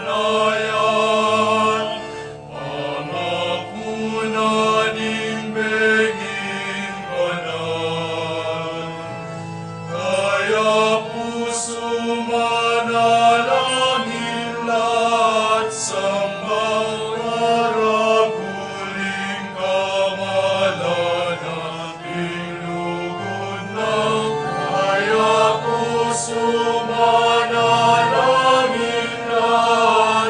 anayan, pamapuna ning benging banan. Kaya pusu manalangin la at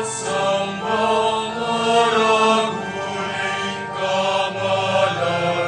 sambang maragul ing kamalan.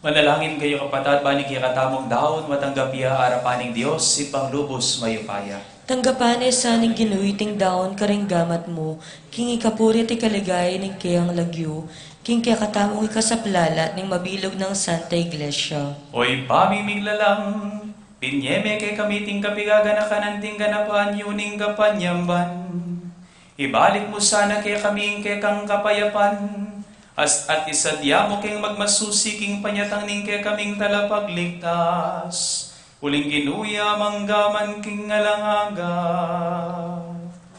Manalangin kayu, kapatad, ban ing kekatamung daun matanggap ya arapan ning Dios, Ibpang lubus mayupaya. Tanggapan na sa ning Ginu iting daun karing gamat mu, king ikapuri at ikaligaya ning keyang lagyu, king kekatamung ikasaplalat ning mabilug nang Santa Iglesia. O Ibpa ming miglalang, binye me kekami iting kapigaganakan anting ganapan yu ning kapanyamban. Ibalik mu sana kekami ing kekang kapayapan, as-, at isadya mu keng magmasusi king panyatang ning kekaming Talapagligtas. Uling Ginu ya mangga man king alang angga.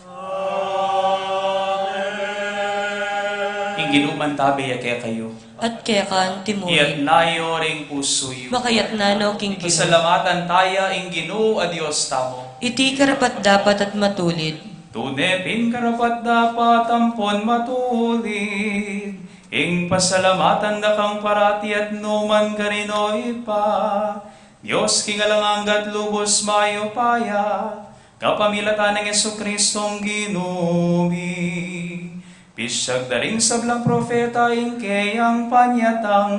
Amen. Ing Ginu mantabe ya kekayu. At keka antimurin. Iyatas yu ring pusu yu. Makayatas no king Ginu. Pasalamatan taya ing Ginu a Dios tamu. Iti karapat-dapat at matulid. Tune pin karapat-dapat ampon matulid ing pasalamatan da kang parati at nu man karin, O Ibpa, Dios king alang angga at lubus mayupaya, kapamilatan nang Jesucristong Ginu mi. Pisyag da ring sablang propeta ing keyang panyatang,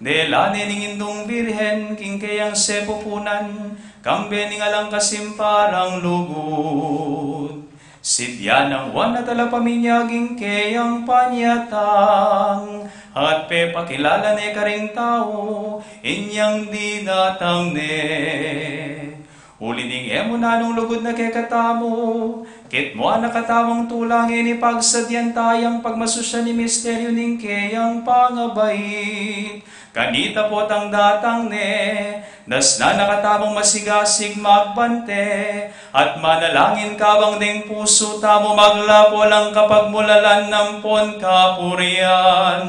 dela ne ning Indung Birhen king keyang sepupunan, kambe ning alang kasimparang lugud. Sidya nang Juan a talapaminyag ing keyang panyatang, at pepakilala ne karing tau inyang dinatang ne. Uli ning e mu nanung lugud na kekatamu, kitmuan na katamung tula ngeni pagsadyan tayang pagmasusyan ing misteryu ning keyang pangabait. Kanita potang datang ne, dasnan na katamung masigasig magbante, at manalangin kabang deng pusu tamu maglapo lang kapagmulalan ampon kapurian.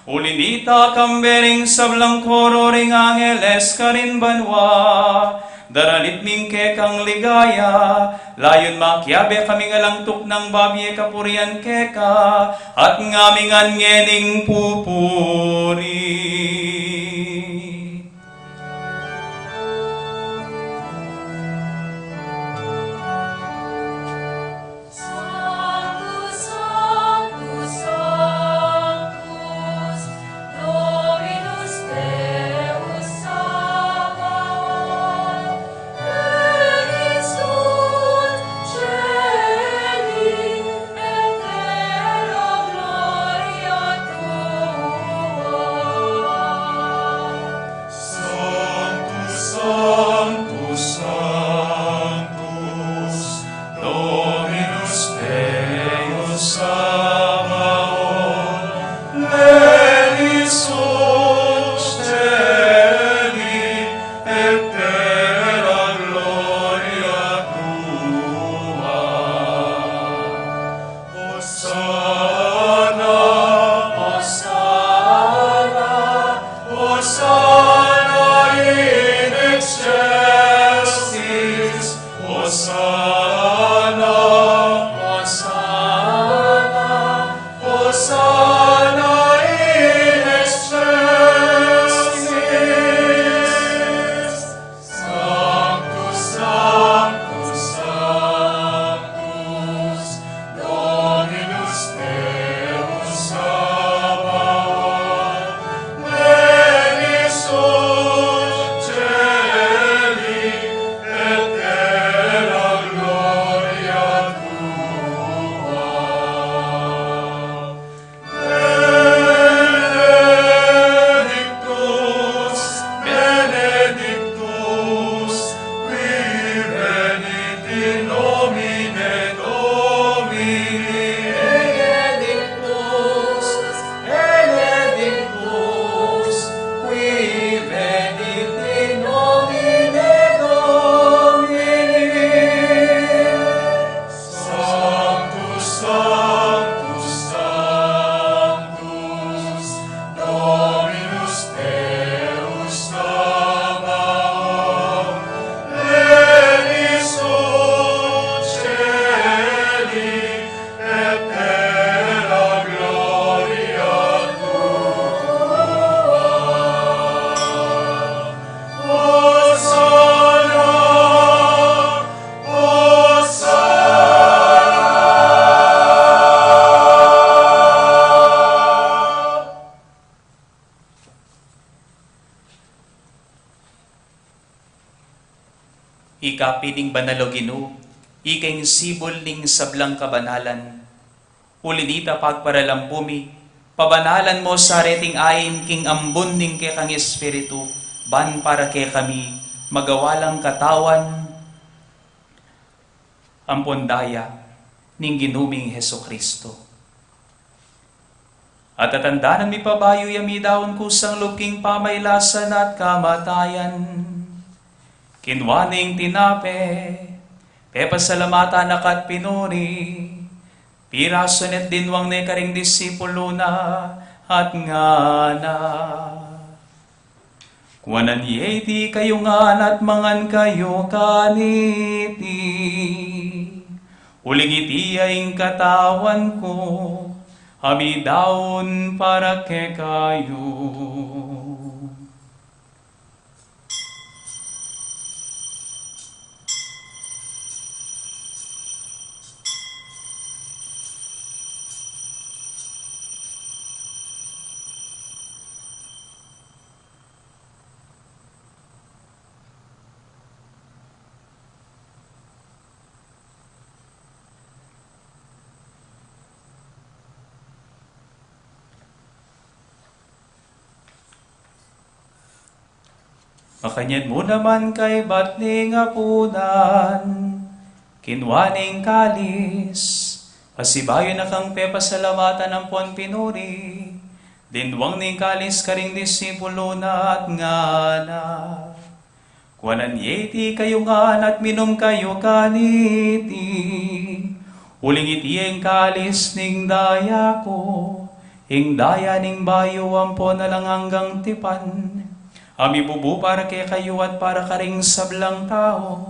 Uli nita, kambe ring sablang koro ring angeles karin banua, daralit mi ing kekang ligaya, layun makiabe kaming alang tuknang babie kapurian keka, at ngamingan ngening pupuri. Ika pin ing banal, o Ginu, ika ing sibul ning sablang kabanalan. Uli na nita, pagparalampu mi, pabanalan mo sa reting ain king ambun ning kekang Espiritu, ban para kekami magawa lang katawan ampon daya ning Ginu ming Jesucristo. At tatandanan mi pa bayu ya midaun kusang lub king pamailasan at kamatayan, kinua ne ing tinape, pepasalamatan na ka at pinuri, pirasu ne at dinwang ne karing disipulu na, at ngana: Kuanan ye iti kayu ngan at mangan kayu kaniti, uling iti ya ing katawan ku, a midaun para kekayu. Makanyan mu naman kaybat ning apunan, kinua ne ing kalis, pasibayu na kang pepasalamatan ampon pinuri, dinwang ne ing kalis karing disipulu na at ngana: Kuanan ye iti kayu ngan at minum kayu kaniti, uling iti ya ing kalis ning daya ku, ing daya ning bayu ampon alang anggang tipan, a mibubu para kekayu at para karing sablang tau,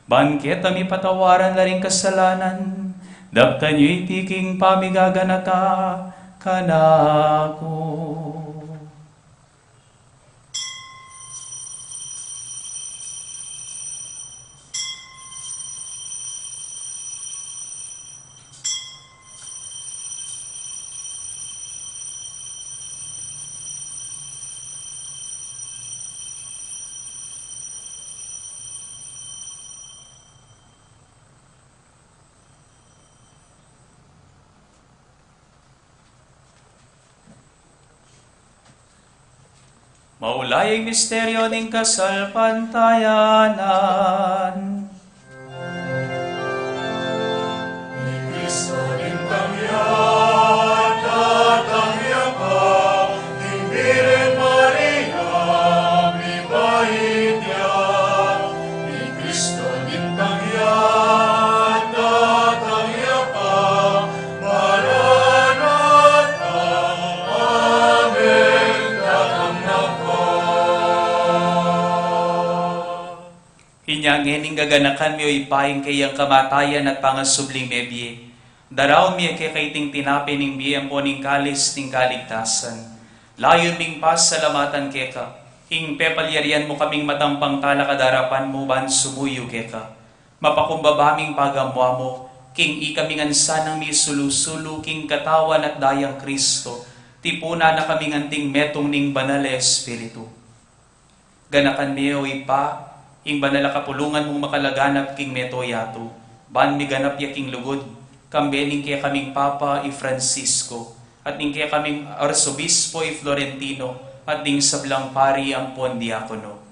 ban keta mipatawaran la ring kasalanan. Daptan yu iti king pamigaganaka kanaku. Maula ya ing misteryo ning kasalpantayanan. Ni Kristo ning tangya, tatangya pa, ning Birhen Maria, mibait ya. Ni Kristo ning tangya, tatangya pa, Maranatha, amen, datang na ka. Inya ngening gaganakan mi, o Ibpa, ing keyang kamatayan at pangasubling mebie, daraun mi keka iting tinape ning bie ampon ing kalis ning kaligtasan. Layun ming pasalamatan keka ing pepalyarian mu kaming matampang talakad king arapan mu ban sumuyu keka. Mapakumbaba ming pagamu-amu king ikami ngan sanang misulu-sulu king katawan at dayang Kristo, tipunan na kaming anting metung ning Banal a Espiritu. Ganakan me, o Ibpa, ing banal a kapulungan mung makalaganap king mabilug a yatu, ban miganap ya king lugud, kambe ning kekaming Papa i Francisco, at ning kekaming Arsobispo i Florentino, at ding sablang pari ampon diakono.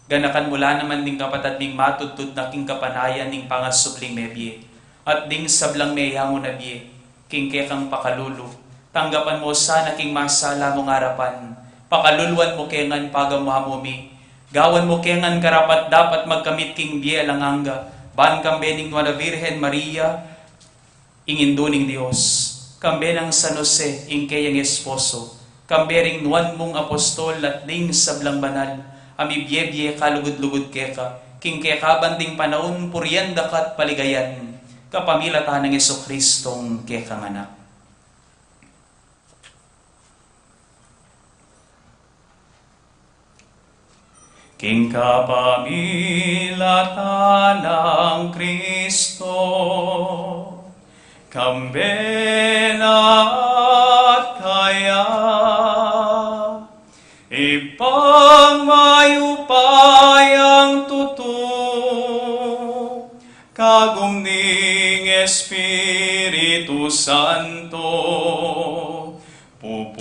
Ganakan mu la naman ding kapatad ming matudtud na king kapanayan ning pangasubling mebie, at ding sablang meyangu na bie, king kekang pakalulu. Tanggapan mu sana king masala mung arapan, pakaluluan mu ke ngan pagamu-amu mi, gawan mu ke ngan karapat-dapat magkamit king bie alang angga, ban kambe ning Nuan a Virgen Maria, ing Indu ning Dios, kambe nang San Jose, ing keyang esposo, kambe ring nuan mung apostol at ding sablang banal a mibie-bie kalugud-lugud keka, king kekaban ding panaun purian da ka at paligayan, kapamilatan nang Jesucristong kekang Anak. King kapamilatan nang Kristo, kambe na at kaya, Ibpang mayupayang tutu,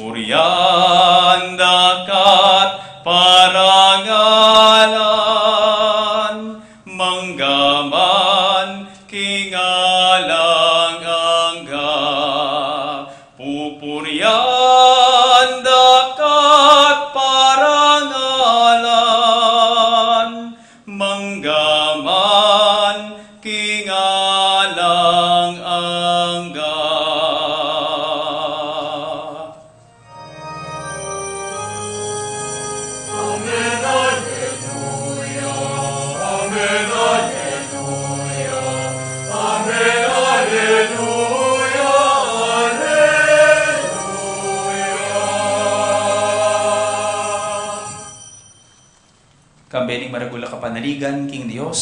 Purian da ka't parangalan, mangga man king alang angga. Pupurian da ka't parangalan, mangga man king alang angga. Amen, alleluia. Amen, alleluia. Amen, alleluia. Alleluia. Kambe ning maragul a kapanaligan king Dios,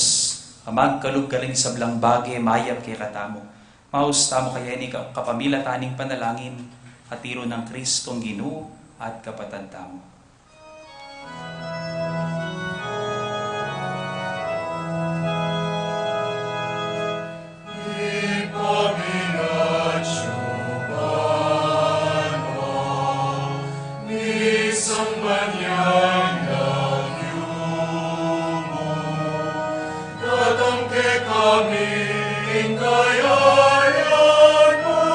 a magkalub karing sablang bage mayap kekatamu. Maus tamu kaya ini ka-, kapamilatan ning panalangin a tiru nang Kristong Ginu at Kapatad tamu. Ipaminat yu banua, misan man yang lagyu mu, datang kekami ing kayarian mu,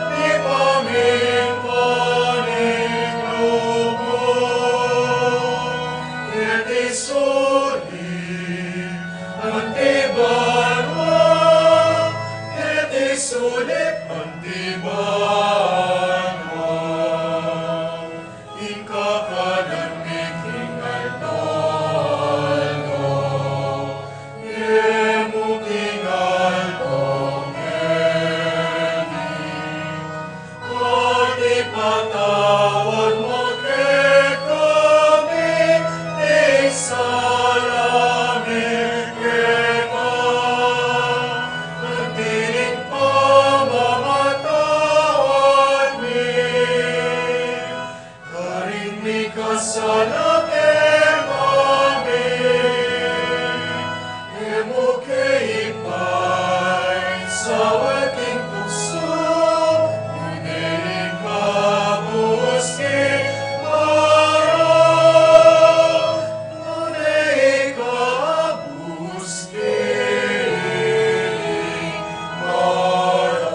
ipaminpanig lub mu, keti sulip anti banua, keti sulip anti banua. Ing kakanan mi king aldo-aldo, ibie mu king aldo ngeni, at ipatawad mu kekami ing sala mi keka, anti ing pamamatawad mi karing mikasala kekami. E mu ke ipaisaul king tuksu, nune ikabus king marok, nune ikabus king marok.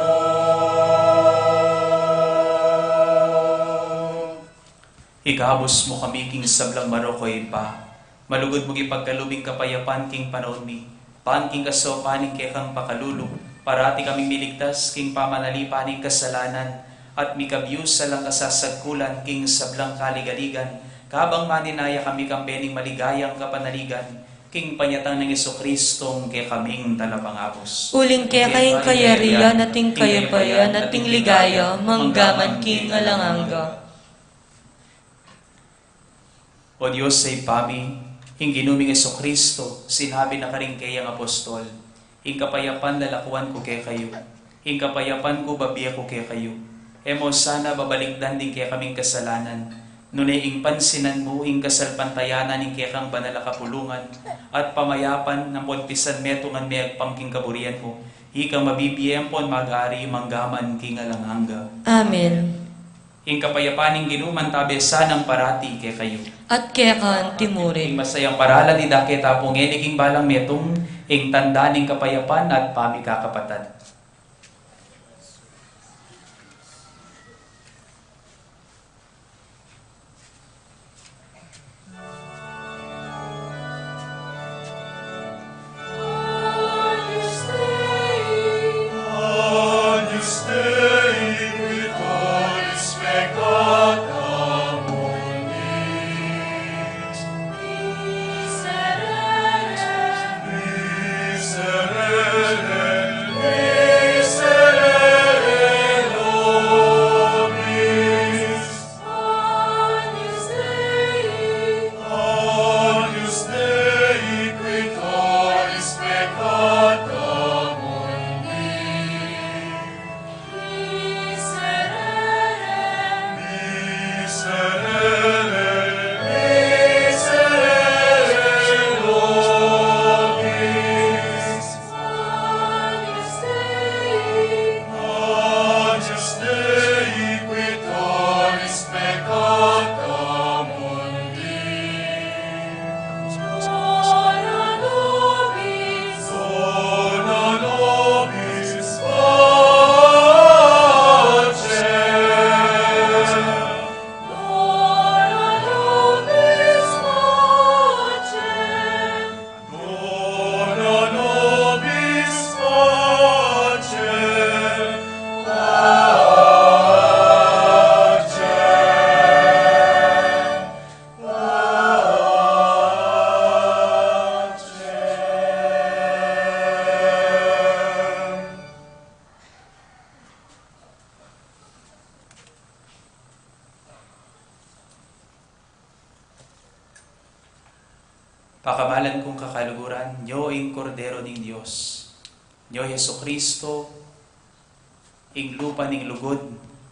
Ikabus mu kami king sablang marok, o Ibpa. Malugud mung ipagkalub ing kapayapan king panaun mi, ban king kasaupan ning kekang pakalulu, parati kaming miligtas king pamanalipan ning kasalanan, at mikabius alang kasasagkulan king sablang kaligaligan, kabang maninaya kami kambe ning maligayang kapanaligan, king panyatang nang Jesucristong kekaming Talapangabus. Uling keka ing kayarian, at ing kayapayan, at ing ligaya, manggaman king alang angga. O Dios a Ibpa mi, ing Ginu ming Jesucristo, sinabi na karing keyang apostol, "Ing kapayapan lalakuan ku kekayu, ing kapayapan ku babie ku kekayu." E mu sana babalikdan ding kekaming kasalanan, nune ing pansinan mu ing kasalpantayanan ning kekang banal a kapulungan, at pamayapan nang pagpisan metungan me agpang king kaburian mu, ikang mabibie ampon mag-ari manggaman king alang angga. Amen. Ing kapayapan ning Ginu mantabe sanang parati kekayu. At keka antimurin. Ing masayang paralan ida keta pu ngeni king balang metung, ing tanda ning kapayapan at pamikakapatad. Pakamalan kung kakaluguran, nyo ing Kordero ning Dios. Nyo Jesucristo, ing lupa ning lugud,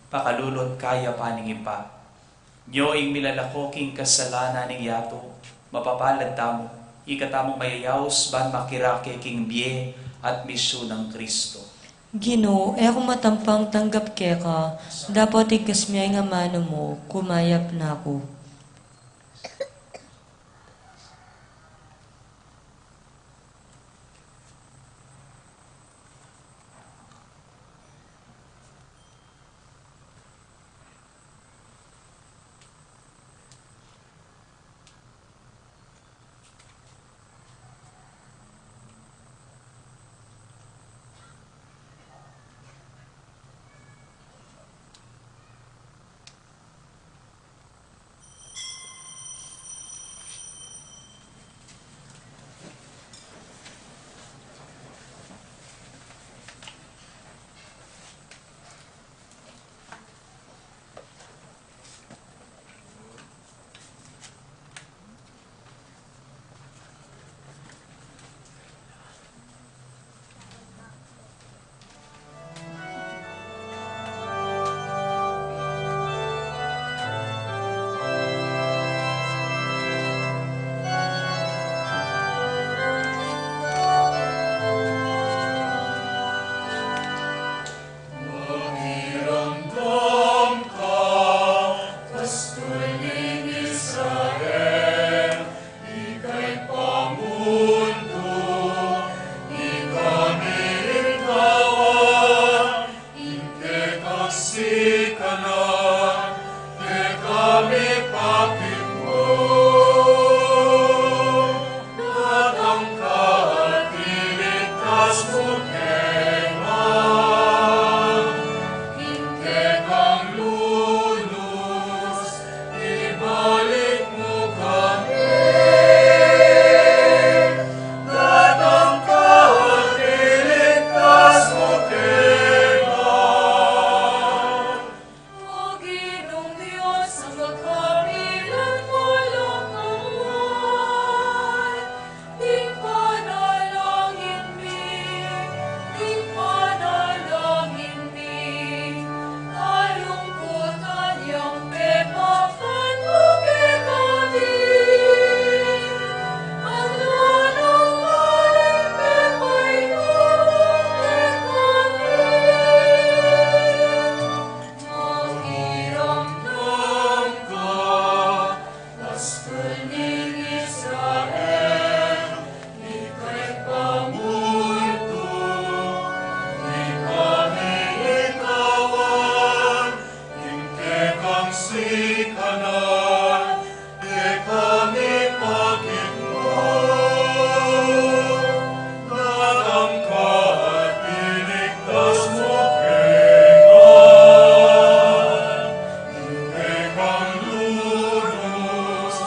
pakalulu at kayapan ning Ibpa. Nyo ing milalako king kasalanan ning yatu, mapapalad tamu, ika tamung mayayaus ban makirake king bie at misyu nang Cristo. Ginu, e ku matampang tanggap keka, dapot igkas mu ing amanu mu, kumayap na ku. Makiramdam ka, pastul ning Israel, ika'y pamuntuk, ika mi ing kawan, ing kekang sikanan, keka mi pakit mu. Datang ka at iligtas mu kami, ing kekang lunus, ibalik mu kami. Datang ka at iligtas mu kami. O Ginung Dios, a makapilan walang anggan, ding panalangin mi, ding panalangin mi, kalungkutan yang pepakan mu kekami, ang lugud ning lugud mu kekami. Makiramdam ka, pastul ning Israel, ika'y pamuntuk, ika mi ing kawan, ing kekang sikanan, keka mi pakit mu. Datang ka at iligtas mu kekami, ing kekang lunus,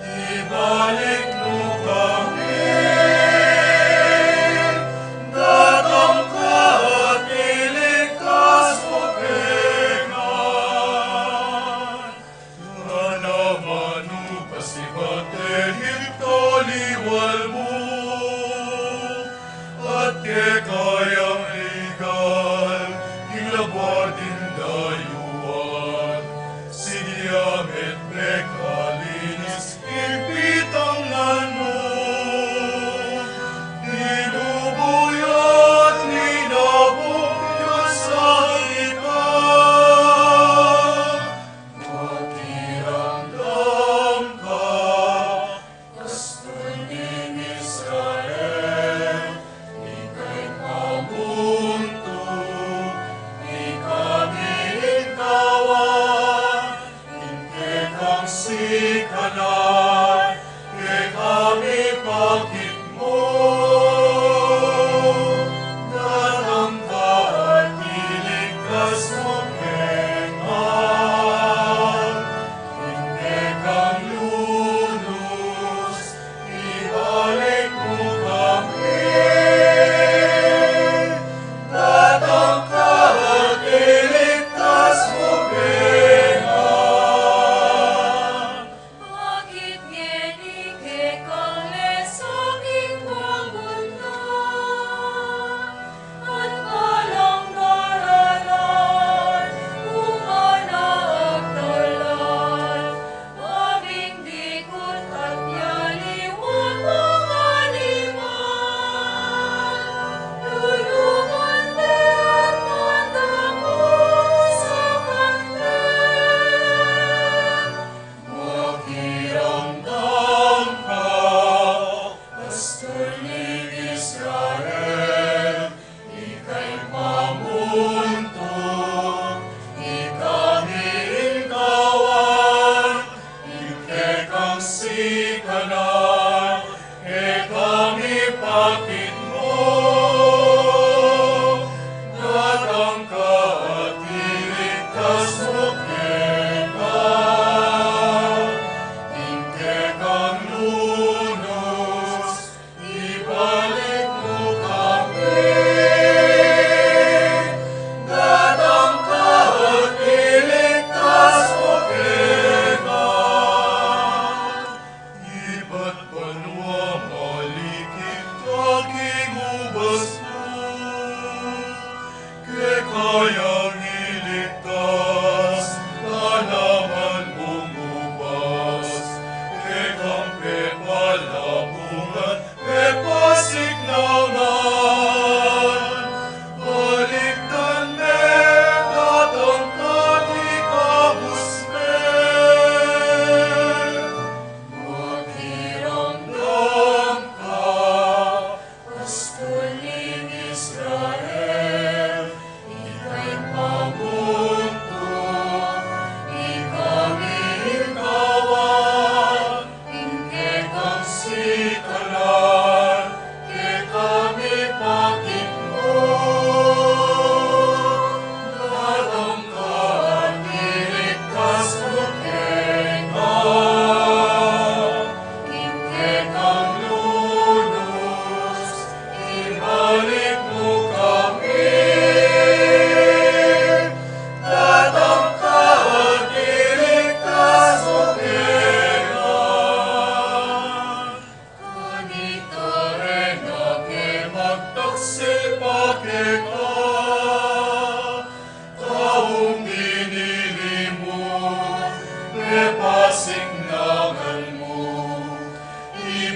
ibalik mu kami. Datang ka at iligtas mu kekami. Ngana manu pasibat Egipto liwal mu, at keka yang ligal ing labuad ning dayuan, sidia met mekalinis ing pitangan mu. Inubu ya at linabu ya sa ika. Makiramdam ka, pastul ning Israel, ika'y pamuntuk, ika mi ing kawan, ing kekang sikanan, keka mi pakit mu. Datang ka at iligtas mu kami, ing kekang lunus, ibalik mu kami. Datang ka at iligtas mu kami. Bakit ngeni kekang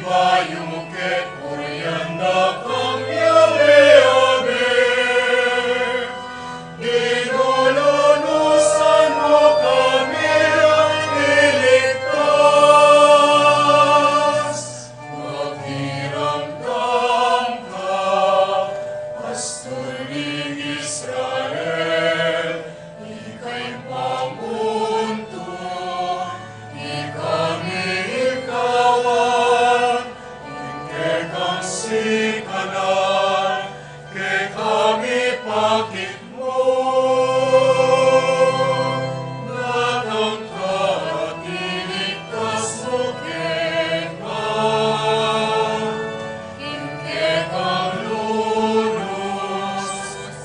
Bayung kekurian da kang yabe-abe, dinulunusan mu kami iligtas. Makiramdam ka, Pastul ning Israel, ika'y pamuntul, ikami ikawan, ing kekang sikanan, kekami pakit mu. Datang ka at iligtas mu kekami. Ing kekang lunus,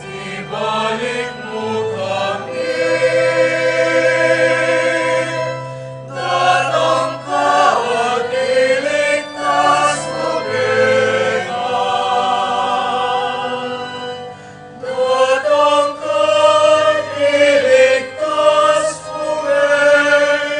ibalik mu kami. Datang ka at iligtas mu kekami. Datang ka at iligtas mu kekami.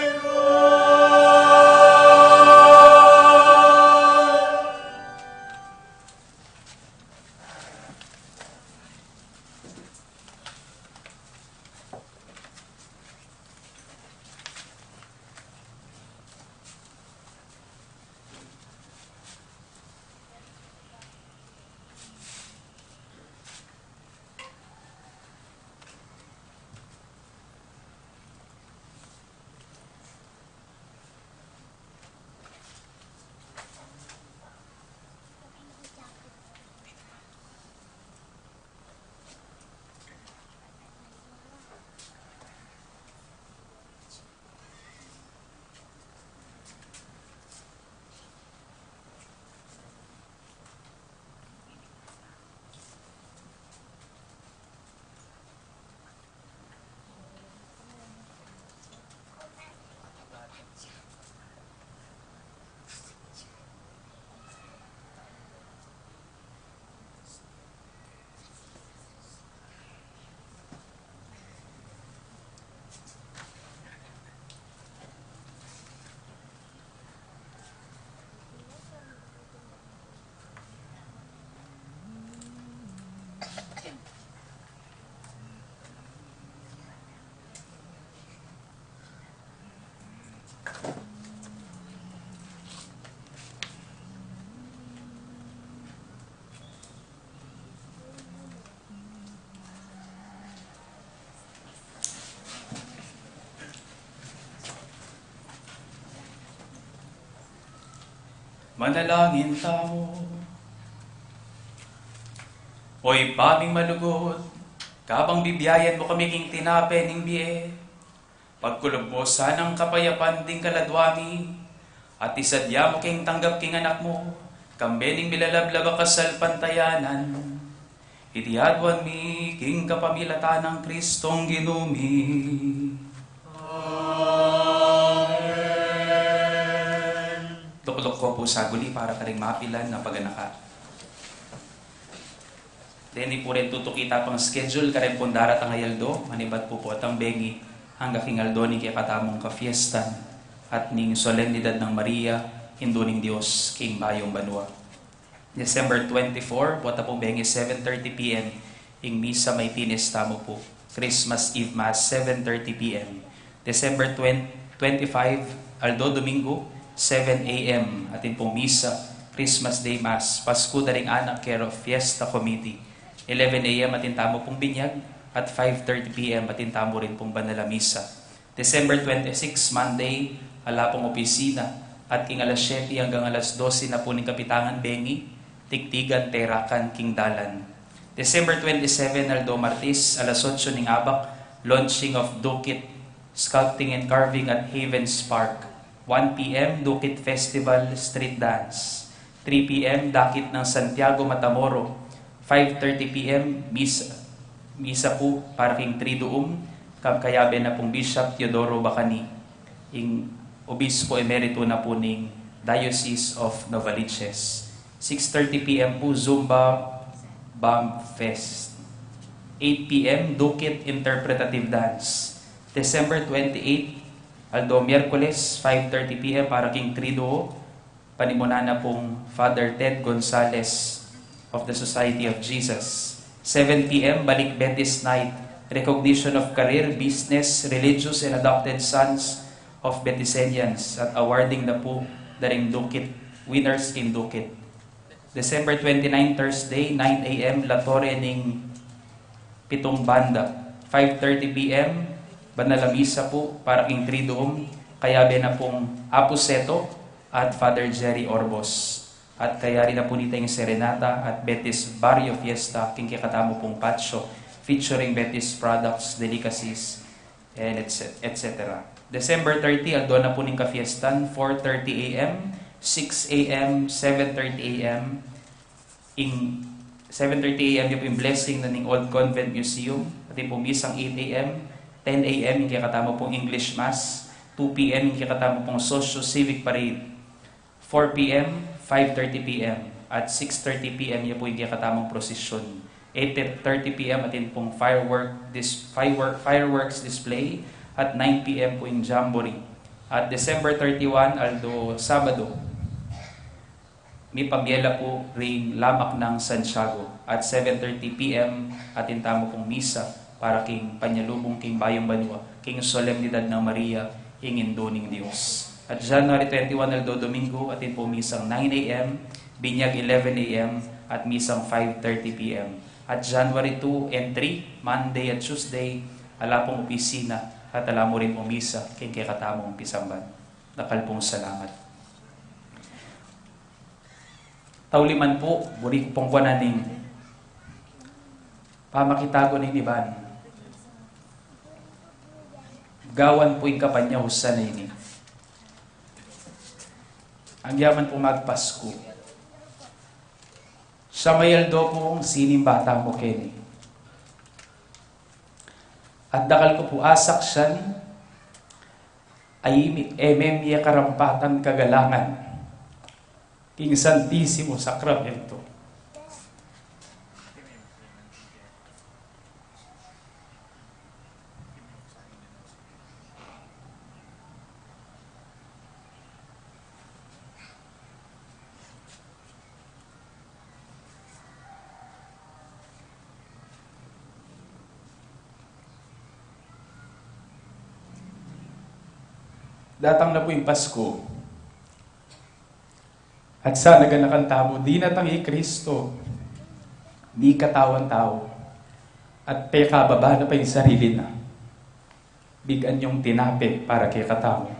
Manalangin tamu. O Ibpa ming malugud, kabang bibiayan mu kami king tinape ning bie, pagkalub mu sanang kapayapan ding kaladua mi, at isadya mu king tanggap king Anak mu, kambe ning milalablab a kasalpantayanan. Iti aduan mi king kapamilatan nang Kristong Ginu mi. Amen. Lukluk ko pu saguli para karing mapilan a paganakan. Deni pu reng tutuki ta pang schedule kareng pung daratang a aldo, manibat pu potang bengi angga king aldo ning kekatamung kafiestan at ning solennidad nang Maria, Indu ning Dios king bayung banua. December twenty-four, pota pung bengi seven thirty P M ing misa maitines tamu pu. Christmas Eve Mass, seven thirty P M. December twenty, twenty-five, aldo Domingo, seven A M atin pung misa, Christmas Day Mass, Pasku da ring Anak care of Fiesta Committee. Eleven A M atin tamu pung binyag, at five thirty P M atin tamu rin pung banal a misa. December twenty-six, Monday, ala pung opisina, at king alas siyete anggang alas dose na pu ning kapitangan bengi, tigtigan terakan king dalan. December twenty-seven, aldo Martes, alas otso ning abak, launching of Dukit Sculpting and Carving at Havens Park. One P M, Dukit Festival Street Dance. Three P M, Dakit ng Santiago, Matamoro. Five thirty P M, Misa, Misa pu para king Triduum, kam kayabe na pung Bishop Teodoro Bacani, ing Obispo Emerito na pu ning Diocese of Novaliches. Six thirty P M pu, Zumba Bomb Fest. Eight P M, Dukit Interpretative Dance. December twenty-eight, aldo Miyerkules, five thirty P M para king Triduo, Panimunan na pung Father Ted Gonzales of the Society of Jesus. Seven p m, balik Betis Night. Recognition of career, business, religious, and adopted sons of Betisenians at awarding na pu da ring Ducit, winners king Ducit. December twenty-nine, Thursday, nine a m, La Torre ning Pitung Banda. Five thirty p m, banal a misa pu para king Triduum, kayabe na pung Apu Seto at Father Jerry Orbos. At kayari na pu nita ing serenata at Betis Barrio Fiesta king kekatamu pung patio, featuring Betis products, delicacies, and et cetera, et cetera. December thirty, aldo na pu ning kafiestan, four thirty a m, six a m, seven thirty a m. Ing seven thirty a m ya pu ing blessing na ning Old Convent Museum, atin pu misang eight a m, ten a m ing kekatamu pung English Mass, two p m ing kekatamu pung Socio-Civic Parade, four p m, five thirty p m, at six thirty p m ya pu ing kekatamung prosesyon. Eight thirty p m atin pung firework dis-, firework, fireworks display, at nine p m pu ing jamboree. At December thirty-one, aldo Sabado, mipamyela pu ring Lamak nang Santiago. At seven thirty p m atin tamu pung misa para king panyalubung king bayung banua, king solemnidad nang Maria, ing Indu ning Dios. At January twenty-one, aldo Domingo, atin pung misang nine a m, binyag eleven a m, at misang five thirty p m. At January two and three, Monday at Tuesday, ala pung opisina, at ala mu rin pung misa king kekatamung pisamban. Dakal pung salamat. Tauliman pu, buri ku pung kuanan ing pamakitagun ning iban. Gawan pu ing kapanyausan a ini. Agyaman pu magpasku. Sambayaldo pung sinimba tamu keni. At dakal ku pu asaksian, a imi, e me mie karampatan kagalangan king Santisimo Sakramento. Datang na pu ing Pasku. At sa naganakan tamu, dinatang i Kristo, mikatawan tau, at pekababa na pa ing sarili na. Bigan yung tinape para kekatamu.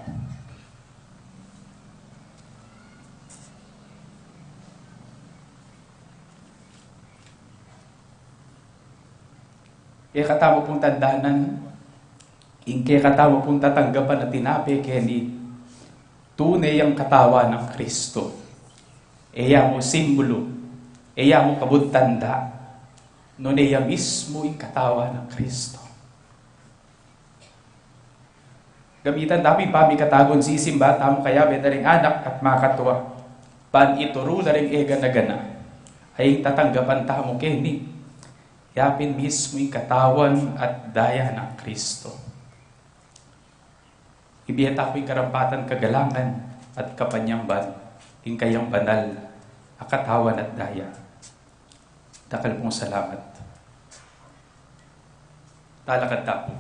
Kekatamu pung tandanan, ing kekatamu pung tatanggapan a tinape keni, tune yang katawan nang Kristo. E ya mu simbulu, e ya mu kabud tanda, nune ya mismu ing katawan nang Kristo. Gamitan tamu ing pamikatagun, sisimba tamu kayabe da ring anak at makatua, ban ituru da ring e gana-gana a ing tatanggapan tamu keni, ya pin mismu ing katawan at daya nang Kristo. Ibie tamu ing karampatan kagalangan at kapanyamban king kayang banal a katawan at daya. Dakal pung salamat. Talakad tamu.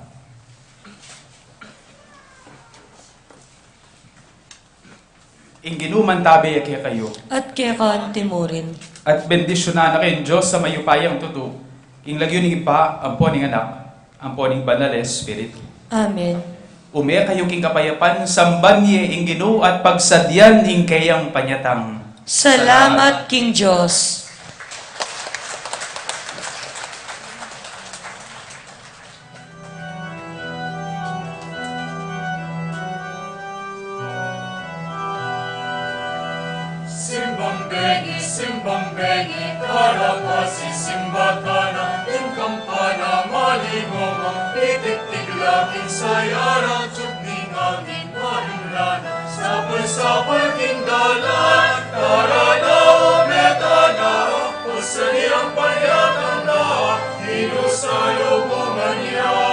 Ing Ginu mantabe ya kekayu. At keka anti mu rin. At bendisyunan na kayu ning Dios a mayupayang tutu, ing lagyu ning Ibpa, ampo ning Anak, ampo ning Banal a Espiritu. Amen. Ume kayu king kapayapan, samban ye ing Ginu at pagsadyan ing keyang panyatang. Salamat king Dios. Simbang bengi, simbang bengi, kalapasi, simba tana, ing kampana, malingoma, itiktik la king sayara, tut ning angin, malinglana, sapul-sapul king dalan, tara na, ume tana, pasadian panyatang na, Ginu salubungan ya.